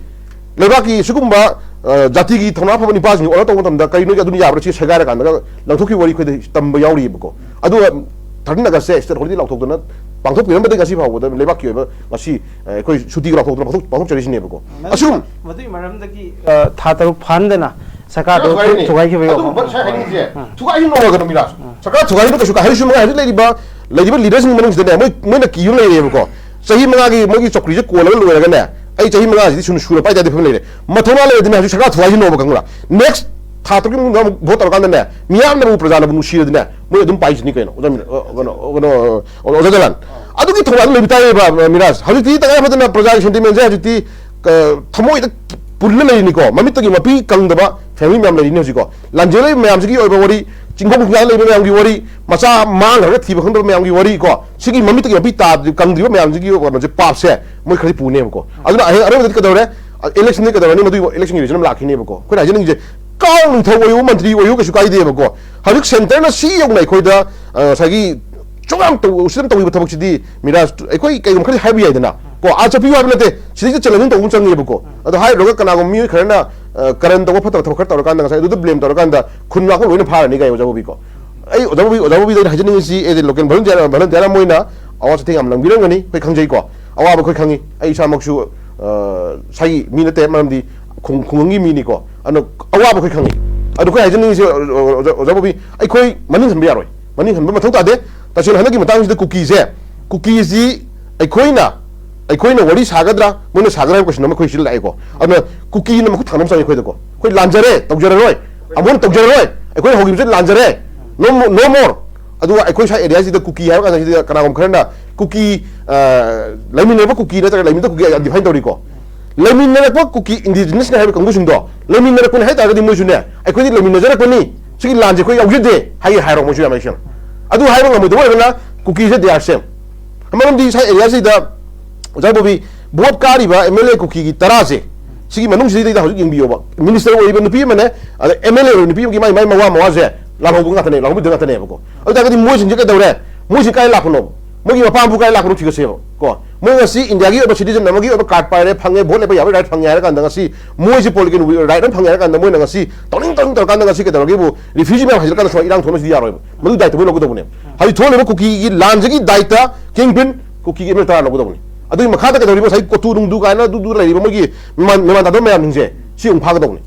ꯂꯩꯕꯥꯛꯀꯤ ꯁꯤꯒꯨꯝꯕ, ꯑ, ꯖꯥꯇꯤꯒꯤ ꯊꯧꯅꯥ ꯐꯕ ꯅꯤꯄꯥꯁꯤꯡ ꯑꯣꯔꯗꯔ ꯇꯧꯕ ꯃꯇꯝꯗ ꯀꯔꯤ ꯅꯣꯏꯒꯤ ꯑꯗꯨꯅ ꯌꯥꯕ꯭ꯔꯥ ꯁꯤ ꯁꯦꯒꯥꯏꯔꯀꯥꯟꯗꯒ ꯂꯪꯊꯣꯛꯈꯤꯕ ꯋꯥꯔꯤ ꯑꯩꯈꯣꯏꯗ ꯇꯝꯕ ꯌꯥꯎꯔꯤꯕꯀꯣ꯫ ꯑꯗꯨꯒ ꯊꯥꯔꯇꯤꯟ ꯑꯒꯁꯁꯦ ꯁ꯭ꯇꯦꯠ ꯍꯣꯂꯤꯗꯦ ꯂꯥꯎꯊꯣꯛꯇꯅ ꯄꯥꯡꯊꯣꯛꯄꯤꯔꯝꯕꯗꯒꯤ ꯉꯁꯤ ꯐꯥꯎꯕꯗ ꯂꯩꯕꯥꯛꯀꯤ ꯑꯣꯏꯕ ꯉꯁꯤ, ꯑ, ꯑꯩꯈꯣꯏ ꯁꯨꯇꯤꯒ ꯂꯥꯎꯊꯣꯛꯇꯅ ꯄꯥꯡꯊꯣꯛ-, ꯄꯥꯡꯊꯣꯛꯆꯔꯤꯁꯤꯅꯦꯕꯀꯣ꯫ ꯃꯗꯨ-, ꯑꯁꯤꯒꯨꯝ- ꯃꯗꯨꯒꯤ ꯃꯔꯝꯗꯒꯤ, ꯑ, ꯊꯥ ꯇꯔꯨꯛ ꯐꯥꯍꯟꯗꯅ ꯁꯔꯀꯥꯔꯗꯨ ꯊꯨꯒꯥꯏꯔꯤꯅꯦ꯫ ꯊꯨꯒꯥꯏꯈꯤꯕ ꯌꯥꯎꯕ꯫ ꯑꯗꯨꯒꯨꯝꯕ ꯁꯥꯏ ꯍꯥꯏꯅꯤꯡꯉꯤꯁꯦ, ꯎꯝ꯫ ꯊꯨꯒꯥꯏꯍꯟꯅꯣ ꯍꯥꯏꯒꯅꯣ ꯃꯤꯔꯥꯖ꯫ ꯁꯔꯀꯥꯔ ꯊꯨꯒꯥꯏꯍꯟꯕ ꯀꯩꯁꯨ ꯀꯥꯏ-, ꯍꯧꯖꯤꯛꯁꯨ ꯃꯉꯥꯏ, ꯍꯧꯖꯤꯛ ꯂꯩꯔꯤꯕ, ꯂꯩꯔꯤꯕ ꯂꯤꯗꯔꯁꯤꯡ ꯃꯅꯨꯡꯁꯤꯗꯅꯦ, ꯃꯣꯏ, ꯃꯣꯏꯅ ꯀꯤꯕ ꯂꯩꯔꯦꯕꯀꯣ꯫ ꯆꯍꯤ ꯃꯉꯥꯒꯤ ꯃꯣꯏꯒꯤ ꯆꯧꯀ꯭ꯔꯤꯁꯦ ꯀꯣꯜꯂꯒ ꯂꯣꯏꯔꯒꯅꯦ, ꯑꯩ ꯆꯍꯤ ꯃꯉꯥꯁꯤꯗꯤ ꯁꯨꯅ ꯁꯨꯔ ꯄꯥꯏ ꯇꯥꯏꯗꯤ ꯐꯤꯕꯝ ꯂꯩꯔꯦ꯫ ꯃꯊꯧꯅꯥ ꯂꯩꯔꯗꯤꯅꯦ, ꯍꯧꯖꯤꯛ ꯁꯔꯀꯥꯔ ꯊꯨꯒꯥꯏꯁꯤꯟꯅꯣꯕ, ꯈꯪꯕ꯭ꯔꯥ? ꯅꯦꯛꯁ ꯊꯥ ꯇꯔꯨꯛꯀꯤ ꯃꯅꯨꯡꯗ ꯑꯃꯨꯛ ꯚꯣꯠ ꯇꯧꯔꯀꯥꯟꯗꯅꯦ, ꯃꯤꯌꯥꯝꯅꯕꯨ, ꯄ꯭ꯔꯖꯥꯅꯕꯨ ꯅꯨꯡꯁꯤꯔꯗꯤꯅꯦ, ꯃꯣꯏ ꯑꯗꯨꯝ ꯄꯥꯏꯁꯤꯅꯤ ꯀꯩꯅꯣ, ꯑꯣꯖꯥ ꯃꯤꯔ-, ꯑ, ꯀꯩꯅꯣ, ꯀꯩꯅꯣ, ꯑꯣꯖꯥ ꯖꯂꯥꯟ꯫ ꯑꯗꯨꯒꯤ ꯊꯧꯗꯥꯡ ꯂꯩꯕ ꯇꯥꯏꯌꯦꯕ, ꯃꯤꯔꯥꯖ꯫ ꯍꯧꯖꯤꯛꯇꯤ ꯇꯉꯥꯏ ꯐꯗꯅ ꯄ꯭ꯔꯖꯥꯒꯤ ꯁꯦꯟꯇꯤꯃꯦꯟꯁꯦ ꯍꯧꯖꯤꯛꯇꯤ, ꯑ, ꯊꯃꯣꯏꯗ ꯄꯨꯜꯂ ꯂꯩꯔꯤꯅꯤꯀꯣ꯫ ꯃꯃꯤꯠꯇꯒꯤ ꯃꯄꯤ ꯀꯪꯗꯕ ꯐꯦꯃꯤꯂꯤ ꯃꯌꯥꯝ ꯂꯩꯔꯤꯅꯤ ꯍꯧꯖꯤꯛꯀꯣ꯫ ꯂꯥꯟꯖꯦꯜ ꯂꯩꯕ ꯃꯌꯥꯝꯁꯤꯒꯤ ꯑꯣꯏꯕ ꯋꯥꯔꯤ, ꯆꯤꯡꯈꯣꯡ ꯈꯨꯟꯌꯥꯗ ꯂꯩꯕ ꯃꯌꯥꯝꯒꯤ ꯋꯥꯔꯤ, ꯃꯆꯥ ꯃꯥꯡꯈ꯭ꯔꯒ ꯊꯤꯕ ꯈꯪꯗꯕ ꯃꯌꯥꯝꯒꯤ ꯋꯥꯔꯤ ꯀꯣ, ꯁꯤꯒꯤ ꯃꯃꯤꯠꯇꯒꯤ ꯃꯄꯤ ꯇꯥ-, ꯀꯪꯗ꯭ꯔꯤꯕ ꯃꯌꯥꯝꯁꯤꯒꯤ ꯀꯩꯅꯣꯁꯦ, ꯄꯥꯞꯁꯦ ꯃꯣꯏ ꯈꯔꯗꯤ ꯄꯨꯅꯦꯕꯀꯣ꯫ ꯑꯗꯨꯅ ꯑꯍꯤꯡ ꯑꯔꯣꯏꯕꯗꯗꯤ ꯀꯩꯗꯧꯔꯦ? ꯏꯂꯦꯛꯁꯟꯗꯤ ꯀꯩꯗꯧꯔꯅꯤ? ꯃꯗꯨꯒꯤ ꯏꯂꯦꯛꯁꯟꯒꯤ ꯔꯤꯖꯜ ꯑꯃ ꯂꯥꯛꯈꯤꯅꯦꯕꯀꯣ꯫ ꯑꯩꯈꯣꯏꯅ ꯍꯥꯏꯖꯅꯤꯡꯉꯤꯁꯦ, ꯀꯥꯎ ꯅꯤꯡꯊꯧ ꯑꯣꯏꯌꯨ, ꯃꯟꯇ꯭ꯔꯤ ꯑꯣꯏꯌꯨ, ꯀꯩꯁꯨ ꯀꯥꯏꯗꯦꯕꯀꯣ꯫ ꯍꯧꯖꯤꯛ ꯁꯦꯟꯇꯔꯅ ꯁꯤ ꯌꯧꯅ ꯑꯩꯈꯣꯏꯗ, ꯑ, ꯉꯁꯥꯏꯒꯤ ꯆꯣꯡꯌꯥꯝ ꯇꯧ-, ꯎꯁꯤꯠꯇꯝ ꯇꯧꯕꯤꯕ ꯊꯕꯛꯁꯤꯗꯤ ꯃꯤꯔꯥꯖ, ꯑꯩꯈꯣꯏ ꯀꯩꯒꯨꯝꯕ ꯈꯔꯗꯤ ꯍꯥꯏꯕ ꯌꯥꯏꯗꯅ, ꯀꯣ, ꯑꯥ ꯆꯠꯄꯤꯌꯨ ꯍꯥꯏꯕ ꯅꯠꯇꯦ, ꯁꯤꯗꯩꯗ ꯆꯦꯂꯦꯟꯖꯤꯡ ꯇꯧꯕ ꯑꯃ ꯆꯪꯉꯦꯕꯀꯣ꯫ ꯑꯗꯣ ꯍꯥꯏꯔꯨꯔꯒ ꯀꯅꯥꯒꯨꯝꯕ ꯃꯤꯑꯣꯏ ꯈꯔꯅ, ꯑ, ꯀꯔꯟ ꯇꯧꯕ, ꯐꯠꯇꯕ ꯊꯕꯛ ꯈꯔ ꯇꯧꯔꯀꯥꯟꯗ ꯉꯁꯥꯏ ꯑꯗꯨꯗ ꯕ꯭ꯂꯦꯝ ꯇꯧꯔꯀꯥꯟꯗ ꯈꯨꯟ ꯉꯥꯛꯄ ꯂꯣꯏꯅ ꯐꯥꯔꯅꯤ ꯀꯥꯏ ꯑꯣꯖꯥ ꯕꯣꯕꯤꯀꯣ꯫ ꯑꯩ ꯑꯣꯖꯥ ꯕꯣꯕꯤ, ꯑꯣꯖꯥ ꯕꯣꯕꯤꯗ ꯑꯩꯅ ꯍꯥꯏꯖꯅꯤꯡꯉꯤꯁꯤ, ꯑꯦ ꯂꯣꯀꯦꯜ ꯚꯣꯂꯨꯟꯇꯤꯌꯥꯔ, ꯚꯣꯂꯨꯟꯇꯤꯌꯥꯔ ꯑꯃ ꯑꯣꯏꯅ ꯑꯋꯥ ꯆꯩꯊꯦꯡ ꯌꯥꯝ ꯅꯪꯕꯤꯔꯝꯒꯅꯤ, ꯑꯩꯈꯣꯏ ꯈꯪꯖꯩꯀꯣ꯫ ꯑꯋꯥꯕ ꯑꯩꯈꯣꯏ ꯈꯪꯉꯤ꯫ ꯑꯩ ꯏꯁꯥꯃꯛꯁꯨ, ꯑ, ꯁꯥꯏꯒꯤ ꯃꯤ ꯅꯠꯇꯦ, ꯃꯔꯝꯗꯤ ꯈꯨꯡ-, ꯈꯨꯡꯒꯪꯒꯤ ꯃꯤꯅꯤꯀꯣ꯫ ꯑꯗꯨꯅ ꯑꯋꯥꯕ ꯑꯩꯈꯣꯏ ꯈꯪꯉꯤ꯫ ꯑꯗꯨ ꯑꯩꯈꯣꯏ ꯍꯥꯏꯖꯅꯤꯡꯉꯤꯁꯦ, ꯑꯣꯖꯥ, ꯑꯣꯖꯥ ꯕꯣꯕꯤ, ꯑꯩꯈꯣꯏ ꯃꯅꯤꯡ ꯍꯟꯕ ꯌꯥꯔꯣꯏ, ꯃꯅꯤꯡ ꯍꯟꯕ ꯃꯊꯧ ꯇꯥꯗꯦ꯫ ꯇꯁꯦꯡꯅ ꯍꯟꯗꯛꯀꯤ ꯃꯇꯥꯡꯁꯤꯗ ꯀꯨꯀꯤꯁꯦ, ꯀꯨꯀꯤꯁꯤ ꯑꯩꯈꯣꯏꯅ, ꯑꯩꯈꯣꯏꯅ ꯋꯥꯔꯤ ꯁꯥꯒꯗ꯭ꯔꯥ, ꯃꯣꯏꯅ ꯁꯥꯒꯗ꯭ꯔꯥ ꯍꯥꯏꯕ ꯀꯣꯏꯁꯟ ꯑꯃ ꯑꯩꯈꯣꯏ ꯁꯤꯗ ꯂꯥꯛꯑꯦꯀꯣ꯫ ꯑꯗꯨꯅ ꯀꯨꯀꯤꯅ ꯃꯈꯨꯠ ꯊꯥꯡꯅꯕ ꯆꯪꯉꯤ ꯑꯩꯈꯣꯏꯗꯀꯣ꯫ ꯑꯩꯈꯣꯏ ꯂꯥꯟꯖꯔꯦ, ꯇꯧꯖꯔꯔꯣꯏ, ꯑꯃꯨꯛ ꯍꯟꯅ ꯇꯧꯖꯔꯔꯣꯏ, ꯑꯩꯈꯣꯏꯅ ꯍꯧꯈꯤꯕꯁꯦ ꯂꯥꯟꯖꯔꯦ, no mo-, no more꯫ ꯑꯗꯨꯒ ꯑꯩꯈꯣꯏ ꯁ꯭ꯋꯥꯏ ꯑꯦꯔꯤꯌꯥꯁꯤꯗ ꯀꯨꯀꯤ ꯍꯥꯏꯕ ꯀꯥꯟꯗ ꯁꯤꯗ ꯀꯅꯥꯒꯨꯝꯕ ꯈꯔꯅ ꯀꯨꯀꯤ, ꯑ, ꯂꯩꯃꯤꯟꯅꯔꯛꯄ ꯀꯨꯀꯤ ꯅꯠꯇ꯭ꯔꯒ ꯂꯩꯃꯤꯟꯅꯗ ꯀꯨꯀꯤ ꯗꯤꯐꯥꯏꯟ ꯇꯧꯔꯤꯀꯣ꯫ ꯂꯩꯃꯤꯟꯅꯔꯛꯄ ꯀꯨꯀꯤ ꯏꯟꯗꯤꯖꯤꯅꯁꯅꯤ ꯍꯥꯏꯕ ꯀꯥꯡꯕꯨꯁꯤꯡꯗꯣ ꯂꯩꯃꯤꯟꯅꯔꯛꯄꯅꯤ ꯍꯥꯏ ꯇꯥꯔꯒꯗꯤ ꯃꯣꯏꯁꯨꯅꯦ, ꯑꯩꯈꯣꯏꯗꯤ ꯂꯩꯃꯤꯟꯅꯖꯔꯛꯄꯅꯤ, ꯁꯤꯒꯤ ꯂꯥꯟꯁꯦ ꯑꯩꯈꯣꯏ ꯌꯥꯎꯖꯗꯦ ꯍꯥꯏꯒꯦ ꯍꯥꯏꯔꯣ ꯃꯣꯏꯁꯨ ꯌꯥꯝ ꯁꯦꯡꯅ꯫ ꯑꯗꯨ ꯍꯥꯏꯕ ꯉꯝꯃꯣꯏꯗꯕ ꯑꯣꯏꯔꯒꯅ ꯀꯨꯀꯤꯁꯦ they are same꯫ ꯃꯔꯝꯗꯤ ꯁ꯭ꯋꯥꯏ ꯑꯦꯔꯤꯌꯥꯁꯤꯗ ꯑꯣꯖꯥ ꯕꯣꯕꯤ, ꯚꯣꯠ ꯀꯥꯔꯤꯕ ꯑꯦꯝ ꯑꯦꯜ ꯑꯦ ꯀꯨꯀꯤꯒꯤ ꯇꯔꯥꯁꯦ, ꯁꯤꯒꯤ ꯃꯅꯨꯡꯁꯤꯗꯩꯗ ꯍꯧꯖꯤꯛ ꯌꯦꯡꯕꯤꯌꯣꯕ, ꯃꯤꯅꯤꯁꯇꯔ ꯑꯣꯏꯔꯤꯕ ꯅꯨꯄꯤ ꯑꯃꯅꯦ, ꯑꯗ ꯑꯦꯝ ꯑꯦꯜ ꯑꯦ ꯑꯣꯏꯔꯤꯕ ꯅꯨꯄꯤ ꯑꯃꯒꯤ ꯃꯥꯏ, ꯃꯥꯏ ꯃꯋꯥ ꯃꯋꯥꯁꯦ ꯂꯥꯜꯍꯧꯕ ꯉꯥꯛꯇꯅꯦ, ꯂꯥꯜꯍꯧꯕꯗ ꯉꯥꯛꯇꯅꯦꯕꯀꯣ꯫ ꯑꯗꯨ ꯇꯥꯔꯒꯗꯤ ꯃꯣꯏꯁꯤꯡꯁꯦ ꯀꯩꯗꯧꯔꯦ? ꯃꯣꯏꯁꯤ ꯀꯥꯏ ꯂꯥꯛꯄꯅꯣ? ꯃꯣꯏꯒꯤ ꯃꯄꯥ ꯃꯄꯨ ꯀꯥꯏ ꯂꯥꯛꯄꯅꯣ ꯊꯤꯒꯠꯁꯦꯕ ꯀꯣ꯫ ꯃꯣꯏ ꯉꯁꯤ ꯏꯟꯗꯤꯌꯥꯒꯤ ꯑꯣꯏꯕ ꯁꯤꯇꯤꯖꯟ ꯑꯃꯒꯤ ꯑꯣꯏꯕ ꯀꯥꯔꯗ ꯄꯥꯏꯔꯦ, ꯐꯪꯉꯦ, ꯚꯣꯠ ꯂꯦꯞꯄ ꯌꯥꯕꯒꯤ ꯔꯥꯏꯠ ꯐꯪꯉꯦ ꯍꯥꯏꯔ ꯀꯥꯟꯗ, ꯉꯁꯤ ꯃꯣꯏꯁꯤ ꯄꯣꯂꯤꯇꯤꯀꯦꯜ ꯔꯥꯏꯠ ꯑꯃ ꯐꯪꯉꯦ ꯍꯥꯏꯔ ꯀꯥꯟꯗ, ꯃꯣꯏꯅ ꯉꯁꯤ ꯇꯧꯅꯤꯡ ꯇꯧꯅꯤꯡ ꯇꯧꯔꯀꯥꯟꯗ ꯉꯁꯤ ꯀꯩꯗꯧꯔꯒꯦꯕꯨ, ꯔꯤꯐ꯭ꯌꯨꯖꯤ ꯃꯌꯥꯝ ꯍꯥꯏꯖꯤꯜꯂꯀꯥꯟꯗ ꯁꯨꯃꯥꯏꯅ ꯏꯔꯥꯡ ꯊꯣꯛꯅꯕꯁꯤꯗꯤ ꯌꯥꯔꯣꯏꯕ꯫ ꯃꯗꯨꯒꯤ ꯗꯥꯏꯇ ꯃꯣꯏ ꯂꯧꯒꯗꯧꯕꯅꯦ꯫ ꯍꯧꯖꯤꯛ ꯊꯣꯛꯂꯤꯕ ꯀꯨꯀꯤꯒꯤ ꯂꯥꯟꯁꯤꯒꯤ ꯗꯥꯏꯇ ꯀꯤꯡ ꯄꯤꯟ ꯀꯨꯀꯤꯒꯤ ꯑꯦꯝ ꯑꯦꯜ ꯑꯦ ꯇꯔꯥ ꯂꯧꯒꯗꯧꯕꯅꯤ꯫ ꯑꯗꯨꯒꯤ ꯃꯈꯥꯗ ꯀꯩꯗꯧꯔꯤꯕ ꯉꯁꯥꯏ ꯀꯣꯇꯨ ꯅꯨꯡꯗꯨ ꯀꯥꯏꯅ ꯑꯗꯨꯗꯨ ꯂꯩꯔꯤꯕ ꯃꯣꯏꯒꯤ ꯃꯦꯃꯥꯟ, ꯃꯦꯃꯥꯟ ꯇꯥꯗꯕ ꯃꯌꯥꯝꯁꯤꯡꯁꯦ ꯁꯤ ꯑꯃꯨꯛ ꯐꯥꯒꯗꯧꯕꯅꯤ꯫